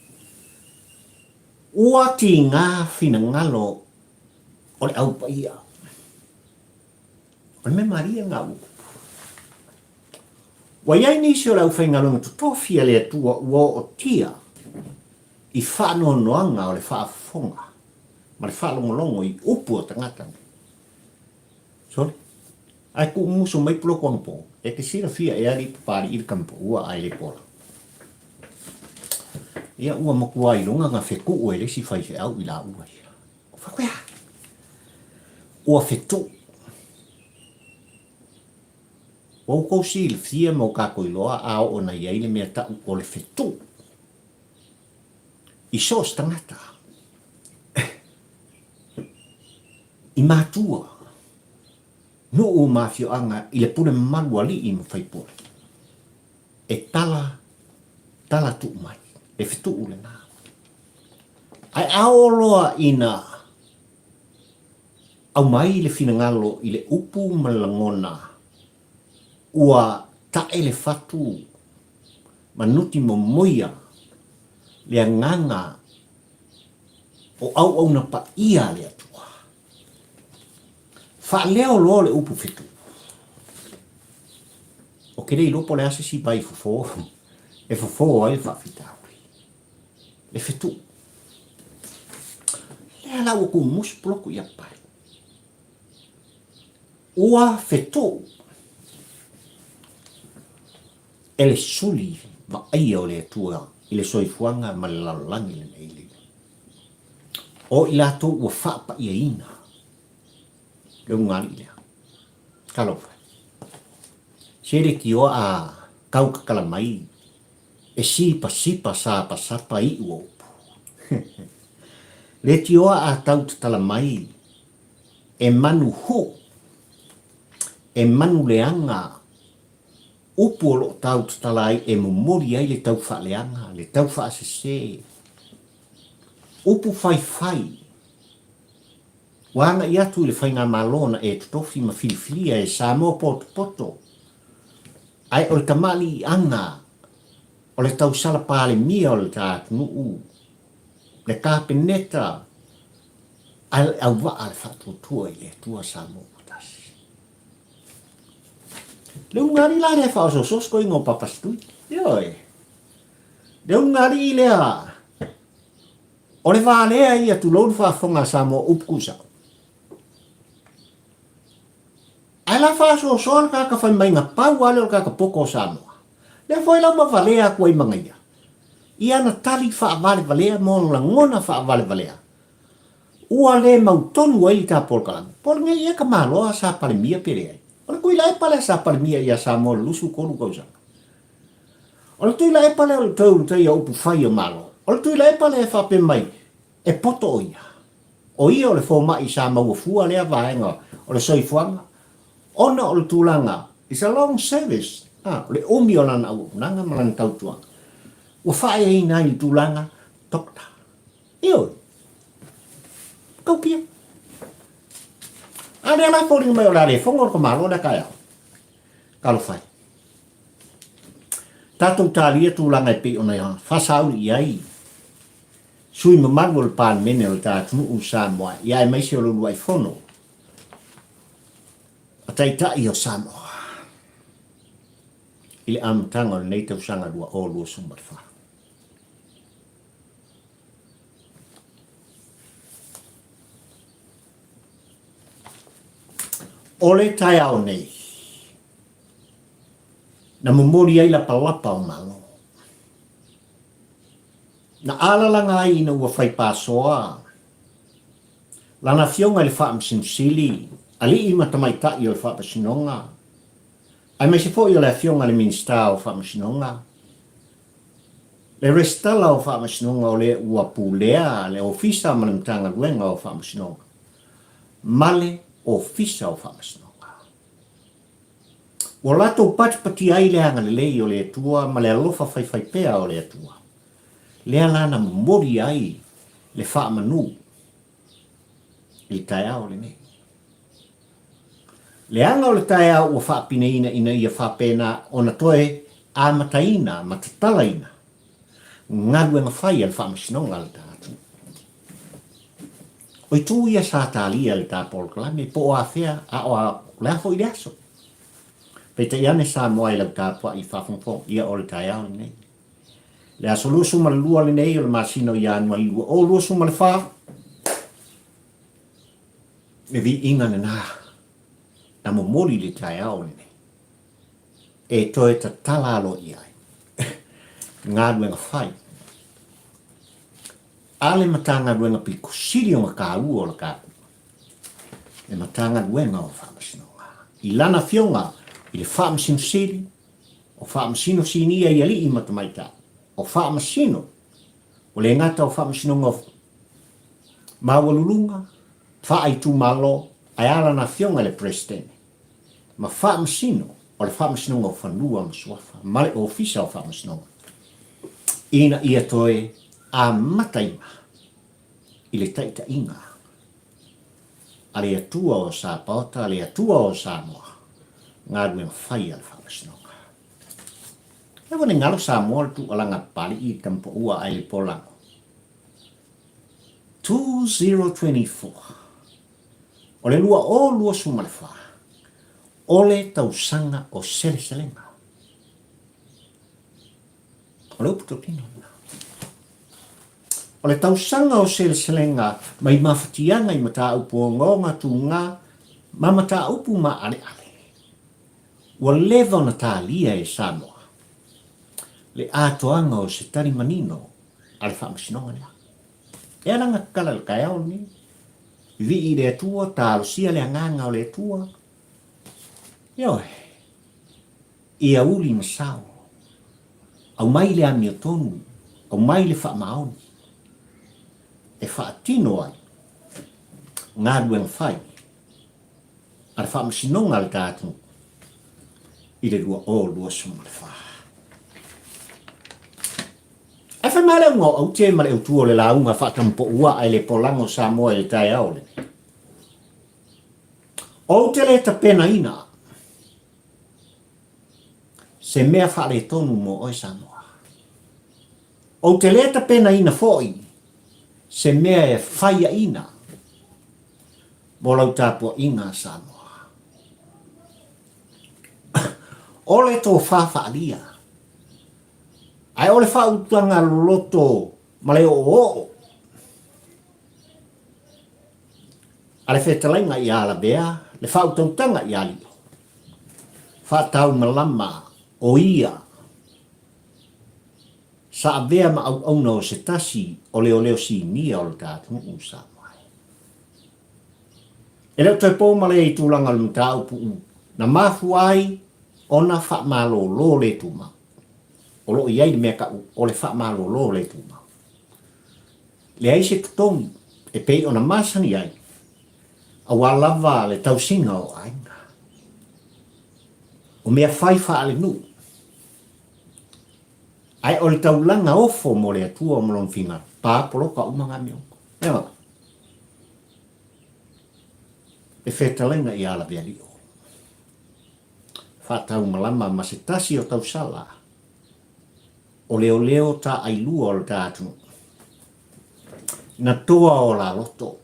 Ua tiga finagalo o le au paia. O le mea malie lena ua tupu. Ua i ai nisi o le aufaigaluega totofi a le Atua ua ootia i faanoanoaga o le faafofoga ma le faalogologo i upu o tagata nei. Sole, ae kuumusu mai puloko anapo, e te silafia ea alii Papalii le tamapaua ae le pola. Ia ua matua iloga na fetuu e le isi faifeau i laua ia. Faapea, ua fetuu. Ua outou silafia ma o tatou iloa a oo ona i ai le mea tau o le fetuu i so o se tagata, i matua, nuu ma afioaga i le pule mamalu alii ma faipule, e tala, tala tuu mai, le fetuu lena. Ae a oo loa ina aumai le finagalo i le upu ma le lagona, ua tae le fatu ma nuti momoia le agaga o auauna paia a le Atua. Faaleo loa le upu fetu. Ou te le iloa po o le a se isi vai fofo e fofo ai le faafitauli. Le fetu. Lea la ua kumusu poloku ia pai. Ua fetu e le suli vaaia o le Atua i le soifuaga ma le lalolagi lenei. O i latou ua faapaiaina le ulugalii lea. Talofa e. Se leitioa a tau tatala mai e sipasipa sapasapa iu o upu. Leitioa a tau tatala mai e manu hu, e manu leaga upu o lo o tau tatala ai e momoli ai le tau faaleaga, le tau faasese, upu faifai ua agai atu i le Faigamalo na e totofi ma filifilia e Samoa potopoto, ae o le tamaliiaga o le tausala Palemia o le ta atunuu, le Kapeneta a le auvaa a le Faatuatua i le Atua Samoa ua tasi. Le ulugalii la lea e faaosooso se koiga o Papasitui. Ioe. Le ulugalii lea o le valea ia tulou le faafofoga a Samoa upu tuusao. Ae la faaosoosoa le tagata fai mai na pau lava lea o le tagata poto o Samoa. Lea foi la ua valea atu ai ma ia i ana tali faavalevalea ma ona lagona faavalevalea ua le mautonu ai le ta polokalame. Po o lenei ea ka Malo a sa Palemia pe leai. O le Tuilaepa lea sa Palemia ia Samoa i le 23 tausaga. O le Tuilaepa lea o le toe ulutaia o upu fai o Malo. O le Tuilaepa lea e faapea mai e poto o ia. O ia o le fomai sa maua fua lea vaega o le soifuaga ona o le tulaga it's a long service, a, o le umi o lana auaunaga ma lana tautuaga ua faaeaina ai i le tulaga doctor. Ioe. Tautia. A lea la foliga mai o le a le fono le tamaloa lea taeao. Talofa e. Tatou talia tulaga e pei ona faasauli i ai sui mamalu o le Palemene o le ta atunuu o Samoa, ia aemaise o le uluai fono a Taitai o Samoa i le amataga o lenei tausaga 2024. O le taeao nei, na momoli ai lapalapa o Malo. Na alalaga ai ina ua fai pasoa lana afioga i le Faamasino Sili, alii ma tamaitai o le Faamasinoga, aemaise foi o le afioga i le Minisita o Faamasinoga, Le resitala o Faamasinoga o le ua pulea le Ofisa ma le Matagaluega o Faamasinoga ma le Ofisa o Faamasinoga. Ua latou patipatia ai le agalelei o le Atua ma le alofa faifaipea o le Atua, lea la na momoli ai le faamanu i le taeao lenei. Leaga o le taeao ua faapineina ina ia faapena ona toe amataina ma tatalaina galuega fai a le Faamasinoga a le Atunuu. O itu ia sa talia i le ta polokalame po o afea a o le a foi le aso. Peitai ane Samoa i lau tapuai faafogafoga ia o le taeao lenei. Le aso 22 lenei o le masina o Ianuari 2024, Le viiga lena na momoli i le taeao lenei e toe tatala aloaia ai galuega fai a le Matagaluega pito sili ona taua o le tatou, le Matagaluega o Faamasinoga, i lana afioga i le Faamasino Sili, o Faamasino Sinia i alii ma tamaitai, o Faamasino, ua le gata o Faamasinoga Maualuluga, faaitumalo, ae a lana Afioga i le Peresetene, ma Faamasino o le Faamasinoga o Fanua ma Suafa ma le Ofisa o Faamasinoga, ina ia toe amataina i le taitaiga a le Atua o Sapaota, le Atua o Samoa, galuega fai a le Faamasinoga. E ua le galo Samoa le tuualaga a Papalii i le tamapaua ae le polago. 2024, o le 2024, o le tausaga o seleselega. O le upu totino lena. O le tausaga o seleselega mai mafatiaga i mataupu ogaoga tuga ma mataupu maaleale. Ua leva ona talia e Samoa le atoaga o se tali manino a le Faamasinoga lea. E ala gakala i le taeao lenei. Vivii i le Atua, talosia le Agaga o le Atua. Ioe. Ia uli ma sao. Aumai le amiotonu, aumai le faamaoni e faatino ai galuega fai a le Faamasinoga a le ta atunuu i le 2024. Ae fai mai le auga o aute ma le autu o le lauga faatampoua ae le polaga o Samoa i le taeao lenei. Ou te le tapenaina se mea faaletonu mo oe Samoa. Ou te le tapenaina foi se mea e faiaina mo lau tapuaiga Samoa. O le tofa faaalia, ae o le faautaga loloto ma le oooo a le fetalaiga ia Lavea, le faautautaga ia Lio, faataumalama o ia sa avea ma auauna o se tasi o leoleo sinia o le ta atunuu Samoa. E le o toe po ma le i tulaga o le mataupu na mafua ai ona faamalolo le tumau. O lo o i ai le mea tau o le faamalolo le tumau. Leai se totogi e pei ona masani ai aua lava le tausiga o aiga. O mea fai faale-nuu, ae o le taulaga ofo mo le Atua ma Lona finagalo, pa poloka uma ngā mea uma. Ioe. Le fetalaiga ia Lavealio. Faataumalama ma se tasi o tausala o leoleo taailua o le ta atunuu. Na toa o la loto.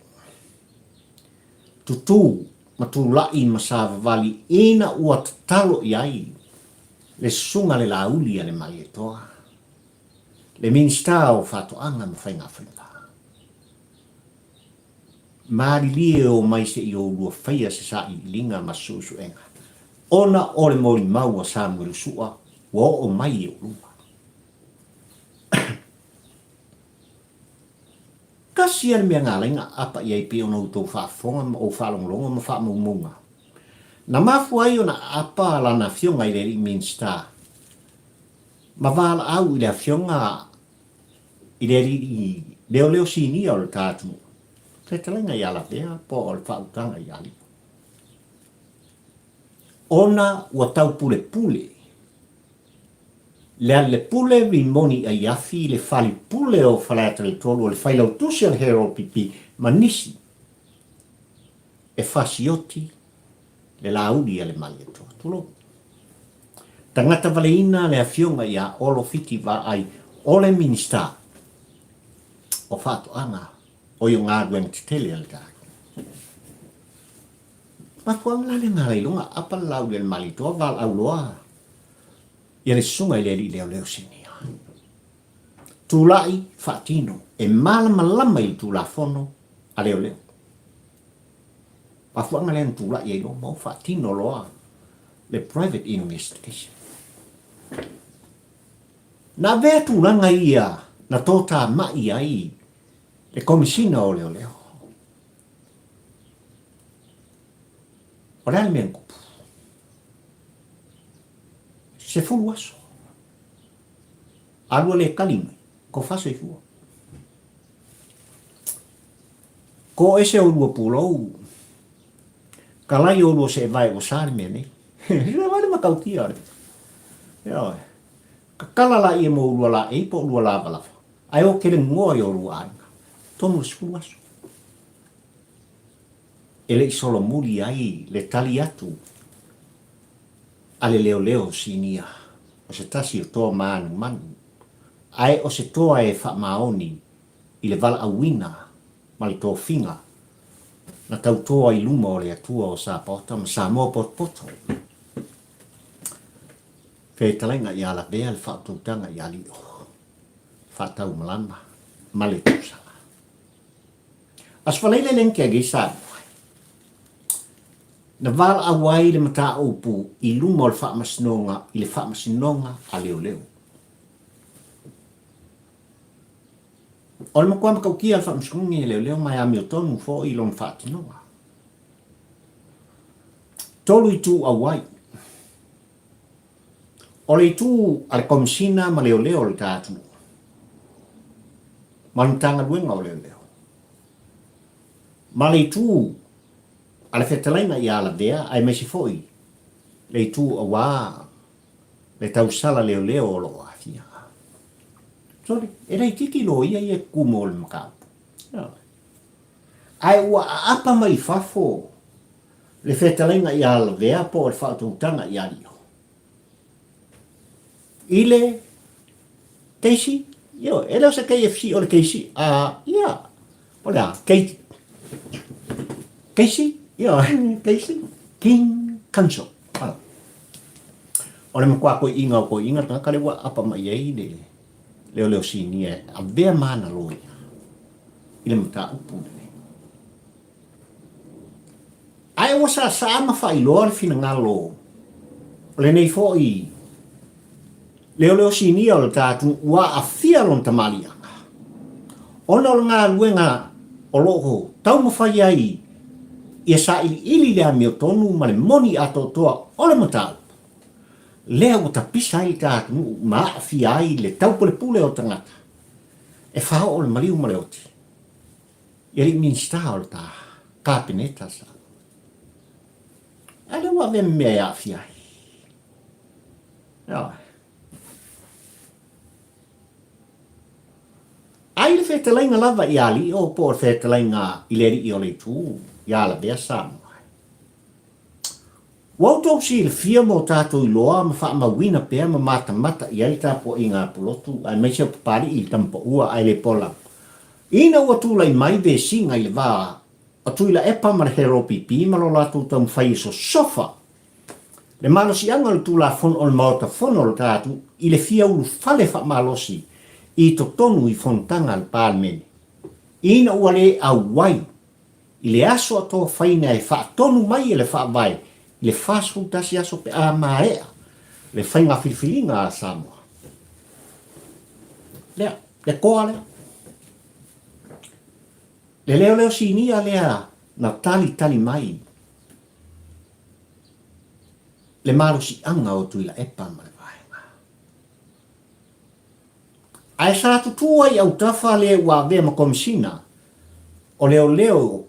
Tutū ma tulai ma savavali ina ua tatalo i ai le Susuga le Laauli a le Malietoa, le Minisita o Faatoaga ma Faigafaiva. Malilie o mai se i oulua faia se sailiiliga ma se suesuega, ona o le molimau a Samuelu Sua ua oo mai i ou luma. Tasi a le mea na ala ai na aapa i ai pei ona outou faafofoga ma ou faalogologo ma faamaumauga. Na mafua ai ona aapa lana afioga i le alii Minisita ma valaau i le afioga i le alii leoleo sinia o le ta atunuu, fetalaiga ia Lavea po o le faautaga ia Lio. Ona ua taupulepule le Alepule Rimoni Aiafi, le falepule o Faleata-le-Tolu, o le failautusi o le Herald PP ma nisi e fasioti le Laauli a le Malietoa. Tulou. Tagata valeina le afioga ia Olo Fiti Vaai o le Minisita o Faatoaga o i o galuega tetele a le tatou. Mafuaaga la lea na ala ai loa na aapa le Laauli a le Malietoa valaau loa ia le susuga i le alii leoleo sinia. Tulai faatino e malamalama i le Tulafono a leoleo. Mafuaaga lea na tulai ai loa ma o faatino loa le private investigation. Na avea tulaga ia na totamai ai le Komesina o Leoleo. O le a le mea na tupu? 10 aso. Alu a le tali mai, tofa soifua. Ko ese olua pulou, kalai olua seevae ua sa le mea nei. Sila vai le matautia le. Ioe. Kakala la ia mo ulua la ei po ulua lava lava. Ae o kele ngoa i olua aiga. Tonu le 10 aso. E le i solomuli ai le tali atu a le leoleo sinia o se tasi o toa manumanu, ae o se toa e faamaoni i le valaauina ma le tofiga na tautoa i luma o le Atua o Sapaota ma Samoa potopoto. Fetalaiga ia lavea le faautautaga ia Lio, faataumalama ma le tausaga. Aso Faraile le Nkegi Samoa. Na valaau ai le mataupu i luma o le Faamasinoga i le Faamasinoga a Leoleo. O le matua matautia a le Faamasinoga e leoleo ma e amiotonu foi i lona faatinoga. Tolu itu auai. O le itu a le Komesina ma Leoleo o le ta atunuu, ma le Matagaluega o Leoleo, ma le itu a le Fetalaiga ia Lavea aemaise foi le itu auā le tausala leoleo o lo o aafia. Sole, e laitiiti loia ia e tutu mo le mataupu. Ae ua aapa mai i fafo le fetalaiga ia Lavea po o le faautautaga ia Lio. I le KC, ioe, e le o se KFC, o le KC, a, ia, o le a, K, KC, ioe, KC, King Council. A. O le matua toeaina o toeaina le tagata lea ua aapa mai ai le leoleo sinia e avea ma ana loia i le mataupu lenei. Ae ua saasaa ma faailoa le finagalo o lenei foi leoleo sinia o le ta atunuu ua aafia lona tamaliiaga ona o le galuega o lo o taumafai ai ia sailiili le amiotonu ma le moni atoatoa o le mataupu lea ua tapisa ai le ta atunuu ma aafia ai le taupulepule o tagata e faaoo le maliu ma le oti i alii Minisita o le ta Kapeneta sa. A lea ua avea ma mea e aafia ai. Ioe. Ai le fetalaiga lava i Alio po o le fetalaiga i le alii o le itu ia Lavea Samoa. Ua outou silafia ma o tatou iloa ma faamauina pea ma matamata i ai le tapuaiga a Pulotu aemaise o Papalii i le Tamapaua ae le pola ina ua tulai mai vesiga i le va o Tuilaepa ma le Heropipi ma lo latou taumafai e sosofa le malosiaga o le Tulafono o le Maota Fono o le ta atunuu i le fia ulufale faamalosi i totonu i fonotaga a le Palemene ina ua le auai i le aso a tofaina e faatonu mai e le Faavae i le 41 aso pe a maea le faiga filifiliga a Samoa. Lea, le toa lea. Le leoleo sinia lea na talitali mai le malosiaga o Tuilaepa ma le vaega. Ae sa tutū ai autafa le ua avea ma Komesina o Leoleo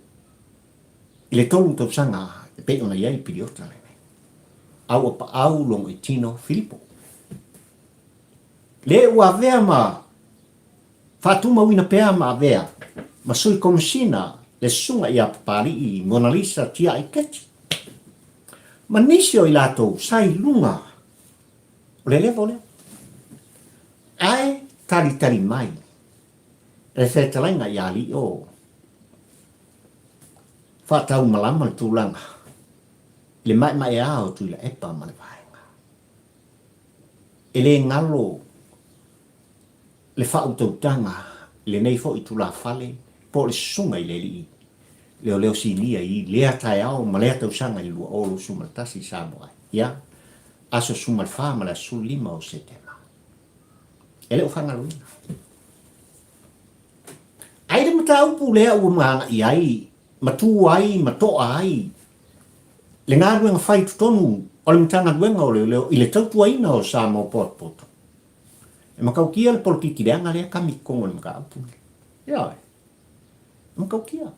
i le tolu tausaga e pei ona i ai le piliota lenei. A ua paau Logoitino Filipo. Le ua avea ma faatumauina pea ma avea ma Sui Komesina le Susuga ia Papali'i Monalisa Tia'i Keti ma nisi o i latou sa i luga O le level lea. Ae talitali mai e le fetalaiga ia Alii o faataumalama le tulaga i le maemaea o Tuilaepa ma le vaega. E le galo le faautautaga i lenei foi tulafale po o le susuga i le alii leoleo sinia i lea taeao ma lea tausaga i le 2021 i Samoa ai. Ia, aso 14 ma le aso 15 o Setema. E le o faagaloina. Ai le mataupu lea ua maga'i ai ma tu ai ma to'a ai le galuega fai i totonu o le Matagaluega o Leoleo i le tautuaina o Samoa potopoto. E matautia le polokiki leaga lea kami i totonu o le mataupu lenei. Ioe. E matautia.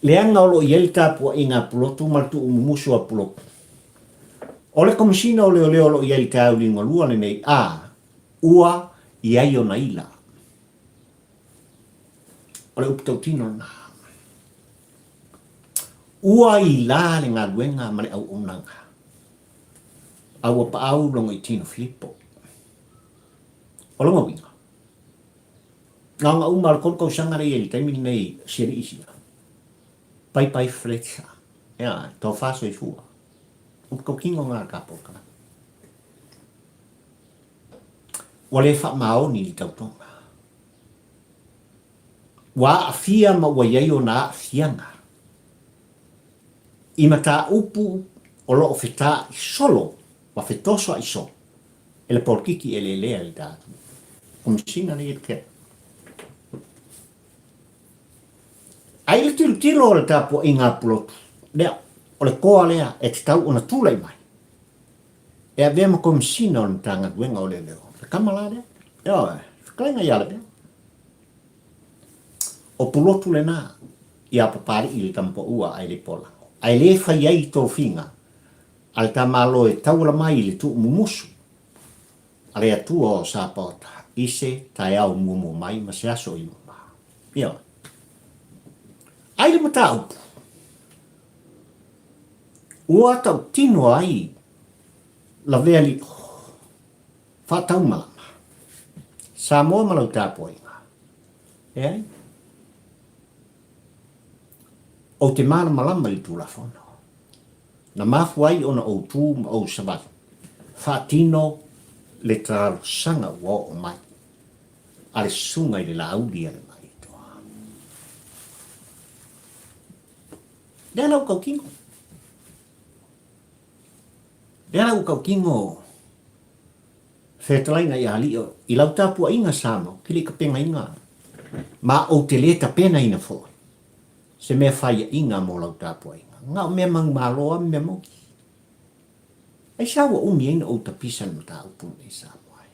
Leaga o lo o i ai le tapuaiga a Pulotu ma le tuumumusu a Pulotu. O le Komesina o Leoleo o lo o i ai i le taeao liugalua lenei, a, ua i ai ona ila. O le upu tautino lena. Ua ila le galuega ma le auaunaga. A ua paau Logoitino Filipo. O lona uiga, na ona uma o le 3 tausaga lea i ai i le taimi lenei o si alii sia. Paipai Fletcher. Ia, tofa soifua. Upu tautino lena a le tatou tagata. Ua le faamaoni le tautoga. Ua aafia ma ua i ai ona aafiaga i mataupu o lo o fetaai solo ma fetosoa'i solo e le polokiki eleelea i le ta atunuu. Komesina lea i le Ae i le tilotilo o le tapuaiga a Pulotu, lea, o le toa lea e tatau ona tulai mai e avea ma Komesina o le Matagaluega o Leoleo. Le tama la lea, ioe, fetalaiga ia Lavea. O Pulotu lena ia Papalii le tamapaua ae le Polago. Ae le fai ai tofiga a le tamalo e tauala mai i le tuumumusu a le Atua o Sapaota i se taeao muamua mai ma se aso i luma. Ioe. Ai le mataupu ua tautino ai Lavea Lio faataumalama Samoa ma lau tapuaiga. Leai. Ou te malamalama i le Tulafono. Na mafua ai ona ou tu ma ou savali, faatino le talosaga ua oo mai a le susuga i le Laauli a le Malietoa. Lea la ua tautino. Lea la ua tautino fetalaiga ia Alii i lau tapuaiga Samoa, ou te le i tapenaina ma ou te le tapenaina foi se mea faiaina mo lau tapuaiga. Na o mea manumalo lava ma mea moni. Aisea ua umi ai na ou tapisa i le mataupu lenei Samoa e?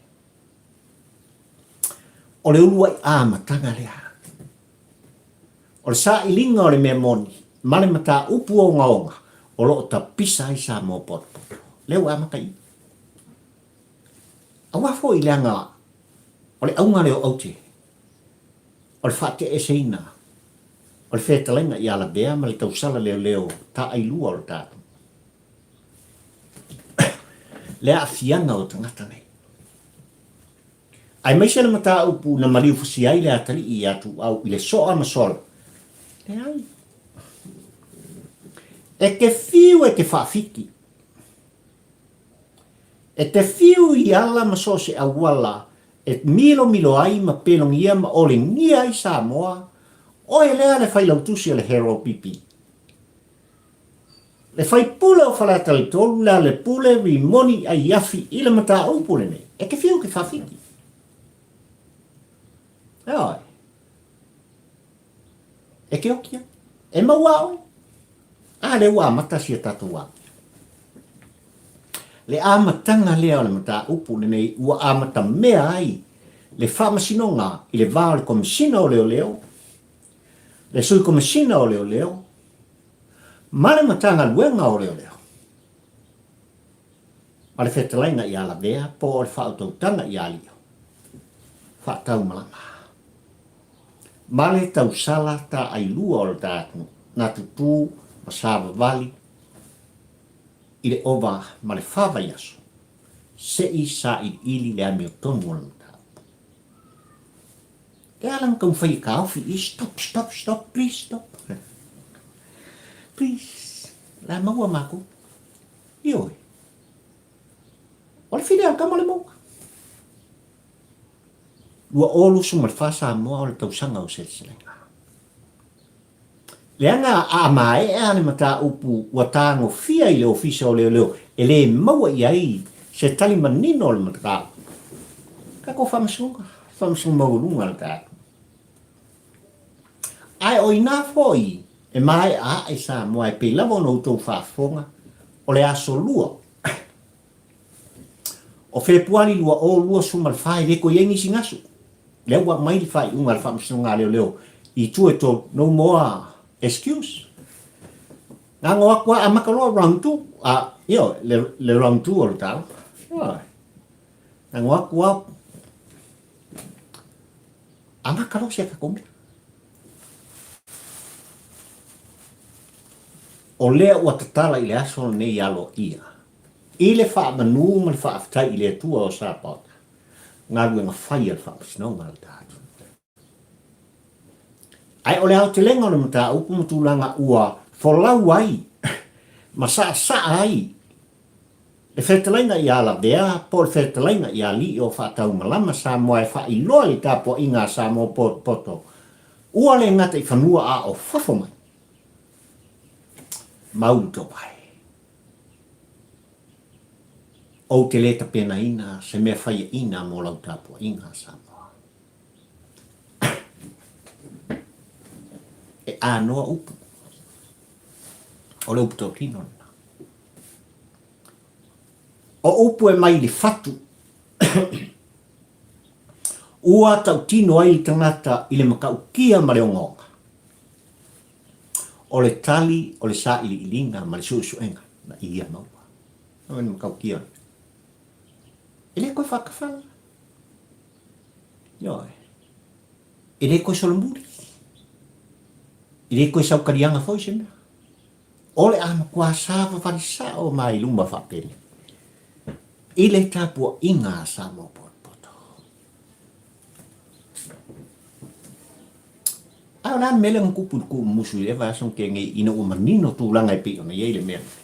O le uluai amataga lea. O le sailiga o le mea moni ma le mataupu ogaoga o lo o tapisa ai Samoa potopoto. Lea ua amata i i. Aua foi leaga o le auga lea o aute, o le faateeseina o le fetalaiga ia Lavea ma le tausala leoleo taailua o le tatou le aafiaga o tagata nei. Aemaise le mataupu na maliufasia ai le atalii ia Tuuau i le soa ma sola. Leai. E te fiu e te faafiti. E te fiu i ala ma so o se auala e milomilo ai ma pelogia ma olegia ai Samoa, oe lea le failautusi o le Herald PP. Le faipule o Faleata le 3 lea le pule rimoni aiafi i le mataupu lenei. E te fiu e te faafiti. Ioe. E te oki ai. E maua a oe. A lea ua amata si a tatou amio. Le amataga lea o le mataupu lenei ua amatamea ai le Faamasinoga i le va o le Komesina o Leoleo, le Sui Komesina o Leoleo ma le Matagaluega o Leoleo ma le Fetalaiga ia Lavea po o le Faautautaga ia Alio Faataumalama ma le tausala taailua o le ta atunuu na tutū ma savavali i le ova ma le fa vaiaso se i sailiili le amiotonu o le mataupu. E ala na taumafai e taofi i stop, stop, stop, please stop. Please, la maua mākou. Ioe. O le fili a le tama o le mauga. 2024 Samoa o le tausaga o seleselega. Leaga a maea le mataupu ua tagofia i le Ofisa o Leoleo e le maua i ai se tali manino o le mataupu. Tatou faamasinoga, faamasinoga maualuga le tatou. Ae o ina foi e maea ae Samoa e pei lava ona outou faafofoga o le aso 2 o Fepuari 2024 e le toe i ai nisi gasu. Lea ua aumai le faaiuga a le Faamasinoga a Leoleo i tua e tolu, no more excuse. Gago atu lava, amata loa round two, a, ioe, le, le round two o le tala. Ioe. Gago atu lava, amata loa si a tatou mea. O lea ua tatala i le aso lenei aloaia, i le faamanu ma le faafetai i le Atua o Sapaota, galuega fai a le Faamasinoga a le tatou. Ae o le aotelega o le mataupu ma tulaga ua folau ai ma saasaa ai le fetalaiga ia Lavea po o le fetalaiga ia Alii o Faataumalama Samoa e faailoa i le tapuaiga a Samoa potopoto ua le gata i fanua a o fafo mai. Mau tovae. Ou te le tapenaina se mea faiaina mo lau tapuaiga, Samoa. anoa upu. O le upu tautino lena. O upu e mai i le fatu. Ua tautino ai le tagata i le matautia ma le ogaoga. O le tali o le sailiiliga ma le suesuega na ia maua. O le matautia lena. E le toe faatafala. Ioe. E le toe solomuli. E le toe saukaliaga foi se mea. O le a matua savavali sao mai luma faapele i le tapuaiga a Samoa potopoto. A o le a le mea lea na tupu i le tuumumusu i lea vaiaso na tea nei ina ua manino tulaga e pei ona i ai le mea lenei?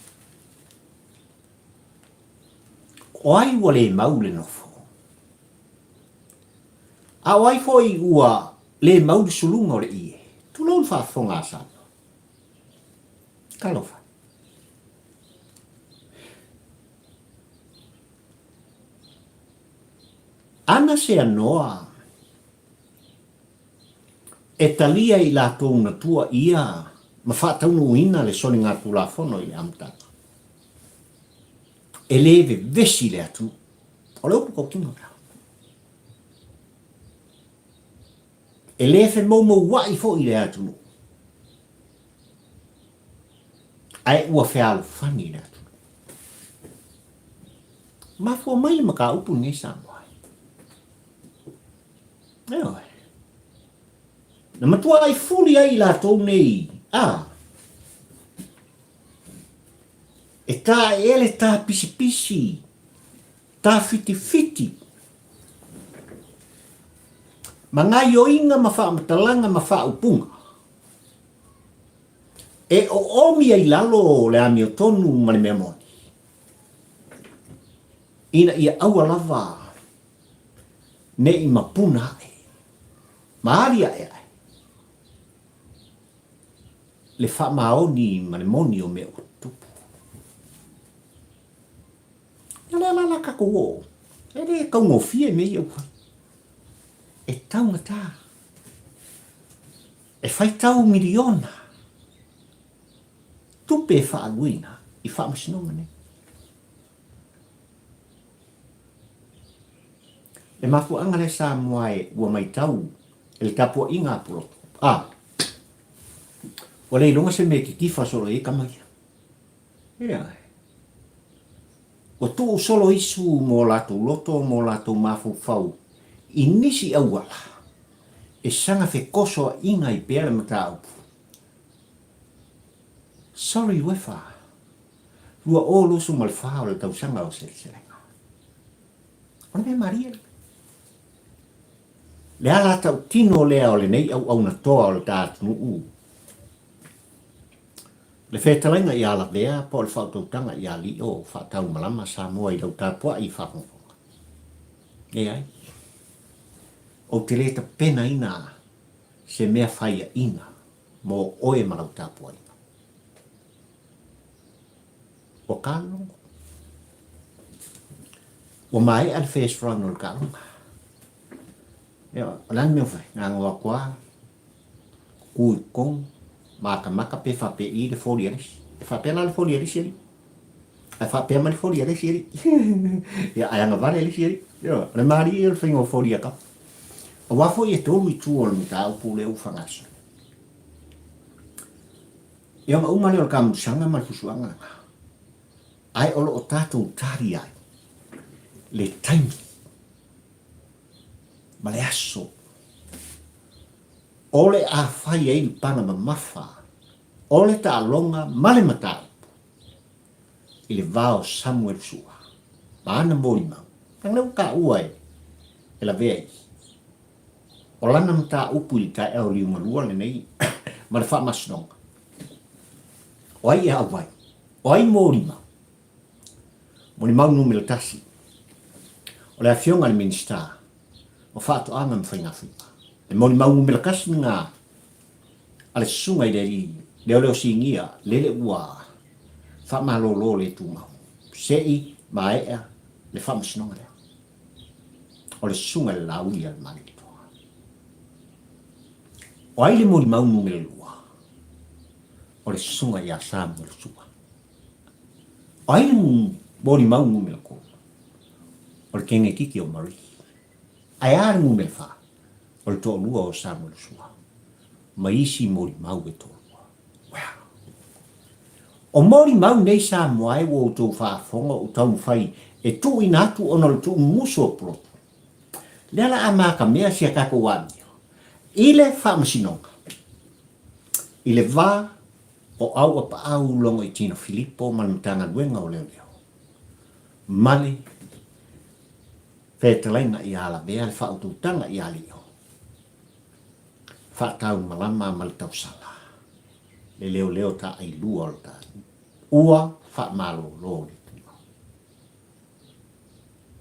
O ai ua le mau le nofo? A o ai foi ua le mau le suluga o le ie? Tulou le faafofoga a Samoa. Talofa. Ana se anoa e talia i latou na tua ia ma faataunuuina le soligatulafono i le amataga. E le vevesi le atunuu. O le upu tautino lea. E le femoumoua'i foi le atunuu, ae ua fealofani le atunuu. Mafua mai le mataupu lenei Samoa. Ioe. Na matuai fuli ai i latou nei, a, e taeele tapisipisi, tafitifiti, ma gaioiga ma faamatalaga ma faaupuga e oomi ai lalo le amiotonu ma le mea moni, ina ia aua lava ne i mapuna aʻe ma aliaʻe aʻe le faamaoni ma le moni o mea ua tutupu. Ia lea la la tatou oo, e le taugofie mea ia ua fai. E taugata. E faitau miliona tupe e faaaluina i faamasinoga nei. Le mafuaaga lea Samoa e ua maitau e le tapuaiga a Puloto. A, ua le iloga se mea e titifa solo i ai tama ia. Ioe. Ua tuu solo isu mo latou loto ma o latou mafaufau i nisi auala e saga fekosoaʻiga ai pea le mataupu. Sorry Uefa, 2024 o le tausaga o seleselega. O le mea malie lea. Le ala tautino lea o lenei auauna toa o le ta atunuu. Le fetalaiga ia Lavea po o le faautautaga ia Lio faataumalama Samoa i lau tapuai faafogafoga. Leai. Ou te le tapenaina se mea faiaina mo oe ma lau tapuaiga. Ua kalogo. Ua maea le first round o le taaloga. Ia, o le a le mea ua fai? Gago atu lava. Ku i totonu, matamata pe faapea i le foli a le isi. E faapea la le foli a le isi alii. Ae faapea mai le foli a le isi alii. Ia, ae agavale le isi alii. Ioe, o le malie ia o le faiga o foli a kapa. Aua foi e tolu itu o le mataupu lea ua faagasolo. Ia ona uma lea o le tamusaga ma le fusuaga lena. Ae o lo o tatou tali ai le taimi ma le aso o le a fai ai le paga mamafa o le taaloga ma le mataupu i le va o Samuel Sua ma ana molimau. Leaga lea ua taua e e lavea i o lana mataupu i le taeao liugalua lenei ma le faamasinoga. O ai e auai? O ai molimau? Molimau numera tasi, o le Afioga i le Minisita o Faatoaga ma Faigafaiva. Le molimau numera tasi lena a le Susuga i le Alii Leoleo Sinia lele ua faamalolo le tumau se i maea le faamasinoga lea. O le Susuga i le Laauli a le Malietoa. O ai le molimau numera lua? O le susuga ia Samuel Sua. O ai le molimau numera 3? O le kenekiki o Marie. Ae a le numera 4? O le toalua o Samuel Sua. Ma isi molimau e toalua. Well. O molimau nei Samoa e ua outou faafofoga o taumafai e tuuina atu ona o le tuumusu o pulotu. Lea la a matamea si a tatou amio i le faamasinoga i le va o Auapaau Logoitino Filipo ma le Matagaluega o Leoleo ma le Fetalaiga ia Lavea le faautautaga ia Lio faataumalama ma le tausala le leoleo taailua o le ta ua faamalolo le tumau.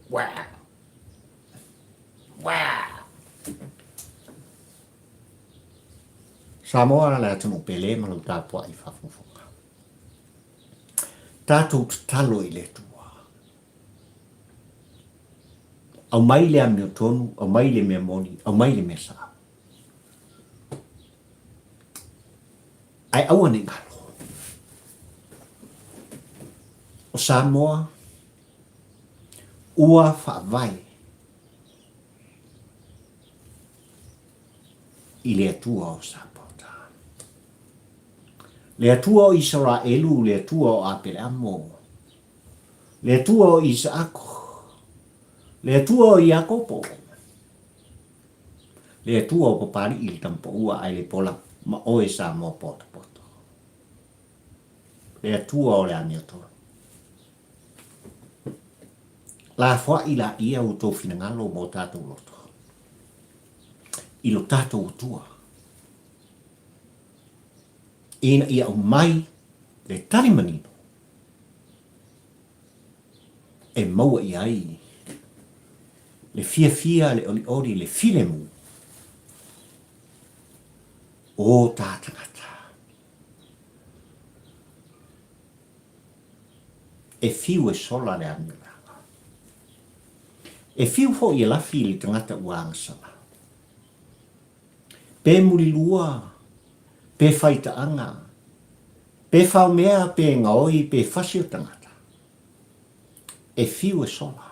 Wow! Wow! Samoa le atunuu pele ma lau tapuai faafogafoga. Tatou tatalo i le Atua. Aumai le amiotonu, aumai le mea moni, aumai le mea sao. Ae aua ne i galo. O Samoa ua faavae i le Atua o Sapota. Le Atua o Isaraelu, le Atua o Apeleamo, le Atua o Isaako, le Atua o Iakopo, le Atua o Papali'i le Tamapaua ae le pola ma oe Samoa potopoto. Le Atua o le amiotonu. Lafoai laia outou finagalo ma o tatou loto i lo tatou Atua, ina ia aumai le tali manino e maua i ai le fiafia, le olioli, le filemu o ta tagata. E fiu e sola le amiolaga. E fiu foi e lafi le tagata ua agasala. Pe mulilua, pe faitaaga, pe faomea, pe gaoi, pe fasi o tagata. E fiu e sola,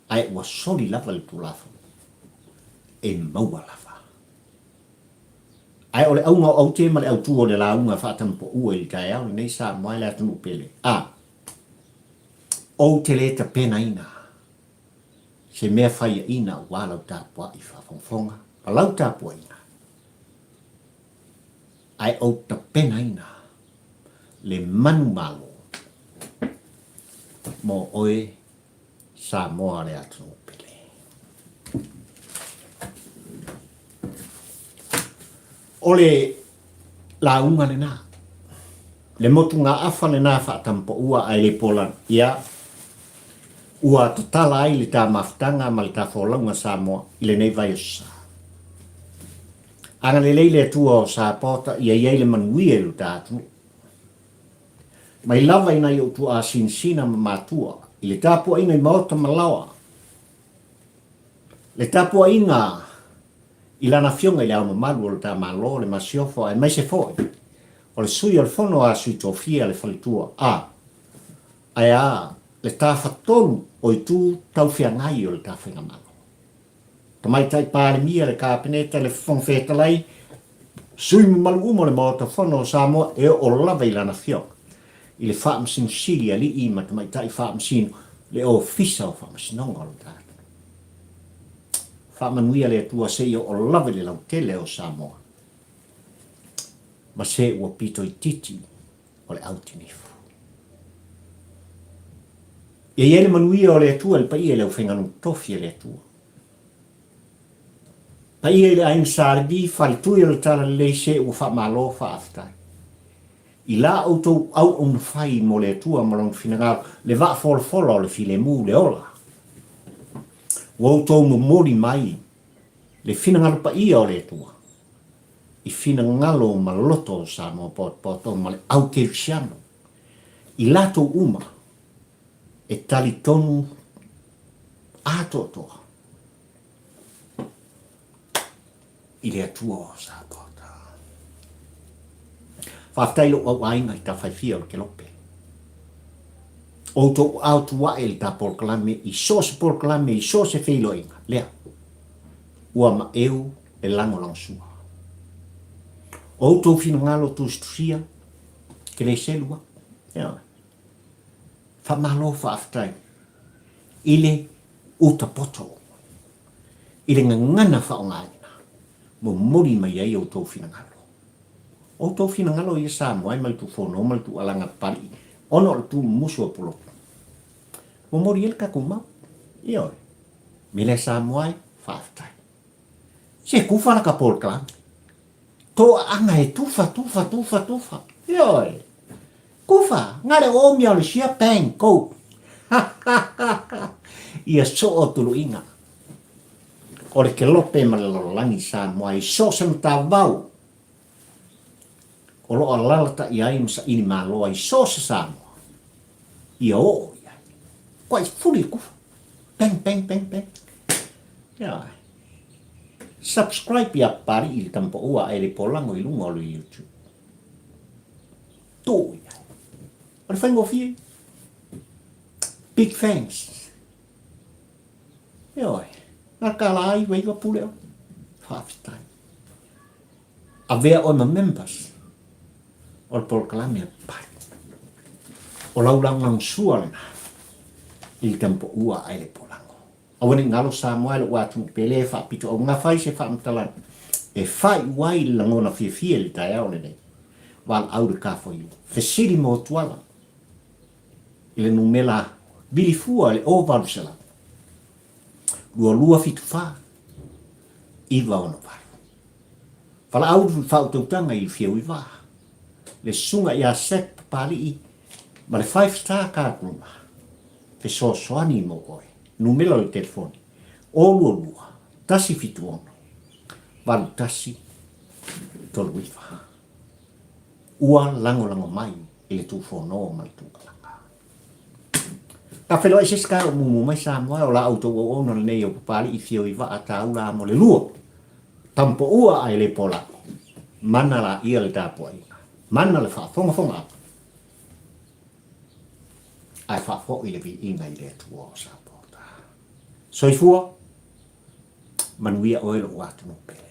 ae ua soli lava le Tulafono, e maua lava. Ae o le auga o aute ma le autū o le lauga faatamapaua i le taeao lenei Samoa e le atunuu pele, a ou te le tapenaina se mea faiaina aua lau tapuai faafogafoga ma lau tapuaiga, ae ou tapenaina le manumalo mo oe Samoa le atunuu pele. O le lauga lena, le motugaafa lena faatampaua ae le pola ia ua tatala ai le ta mafutaga ma le ta folauga Samoa i lenei vaiaso sa. Agalelei le Atua o Sapota ia i ai le manuia i lo ta atunuu. Mai lava i nai ou tuaa sinasina ma matua, i le tapuaiga i maota ma laoa, le tapuaiga i Lana Afioga i Le Ao Mamalu o le ta Malo, le Masiofo aemaise foi o le Sui o le Fono a Sui Tofia, le Faletua, a, ae a le tafatolu o itu taufiagai o le ta Faigamalo. Tamaitai Palemia, le Kapeneta, le Fofoga Fetalai, sui mamalu uma o le Maota Fono o Samoa e oo lava i lana afioga i le Faamasino Sili, Alii ma Tamaitai Faamasino, le Ofisa o Faamasinoga o le tatou. Faamanuia le Atua se i oo lava i le lautele o Samoa ma se ua pito itiiti o le au tinifu. Ia i ai le manuia o le Atua i le paia i le aufaigaluega tofi a le Atua. Paia i le aiga Sa Levi, faletui o le Talalelei se ua faamalo faafetai. I la outou auauna fai mo le Atua ma Lona finagalo, le vaa folafola o le filemu, le ola. Ua outou momoli mai le finagalo paia o le Atua i finagalo ma loto o Samoa potopoto ma le au kerisiano i latou uma e talitonu atoatoa i le Atua o Sapota. Faafetai i lou au aiga i Tafaifia o le Kelope. O outou aao tuae i le ta polokalame i so o se polokalame i so o se feiloaiga, lea ua maeu le lagolagosua. O outou finagalo tusitusia, ke le selu aku. Ioe. Faamalo faafetai i le uta poto, i le gagana faaaogaina, momoli mai ai outou finagalo. O outou finagalo ia Samoa e mai tuufono ma le tuualaga Papalii ona o le tuumumusu o Pulotu. Momoli ai le tatou mau. Ioe. Mea lea Samoa e, faafetai. Se tufa la ka polokalame. Toaaga e tufa, tufa, tufa, tufa. Ioe. Tufa, na le oomi o le sia bang, go. Ia soo tuluiga. O le kelope ma le lalolagi Samoa i so o se matavau o lo o alalataʻi ai ma saili malo ai so o se Samoa, ia oo i ai. Kuai fuli le kufa. Bang, bang, bang, bang. Ioe. Subscribe iā Papaliʻi i le tamapaʻua ae le polago i luga o le YouTube. Tuu i ai. O le faigofie. Big thanks. Ioe, na kala ai wei wa pule o. Faafetai. Avea oe ma members o le polokalame a Papali. O lau lagolagosua lena i le tamupoua ae le polago. Aua ne i galo Samoa e lou atunuu pele e faapito augafa ai se faamatalaga e faaiu ai le lagona fiafia i le taeao lenei. Valaau le kafoiu. Fesili mo Tuala i le numera vili fua i le 0800 2274 968. Valaau le faautautaga i le Fiauivaa, le Susuga ia Seth Papali'i ma le Five Star Card Room fesoasoani mo oe. Numera o le telefoni, 022 176 81 39. Ua lagolago mai i le Tufono ma le Tualaga. Ka feiloai se isi taeao mumu mai Samoa o la outou auauna lenei o Papali'i Fio i vaa taula mo le lua. Tampoua ae le polalo. Mana laia le tapuaiga. Mana le faafogafoga atu. Ae faafoi le viiga i le Atua o Samoa. Soifua, manuia oe lou atunuu pele.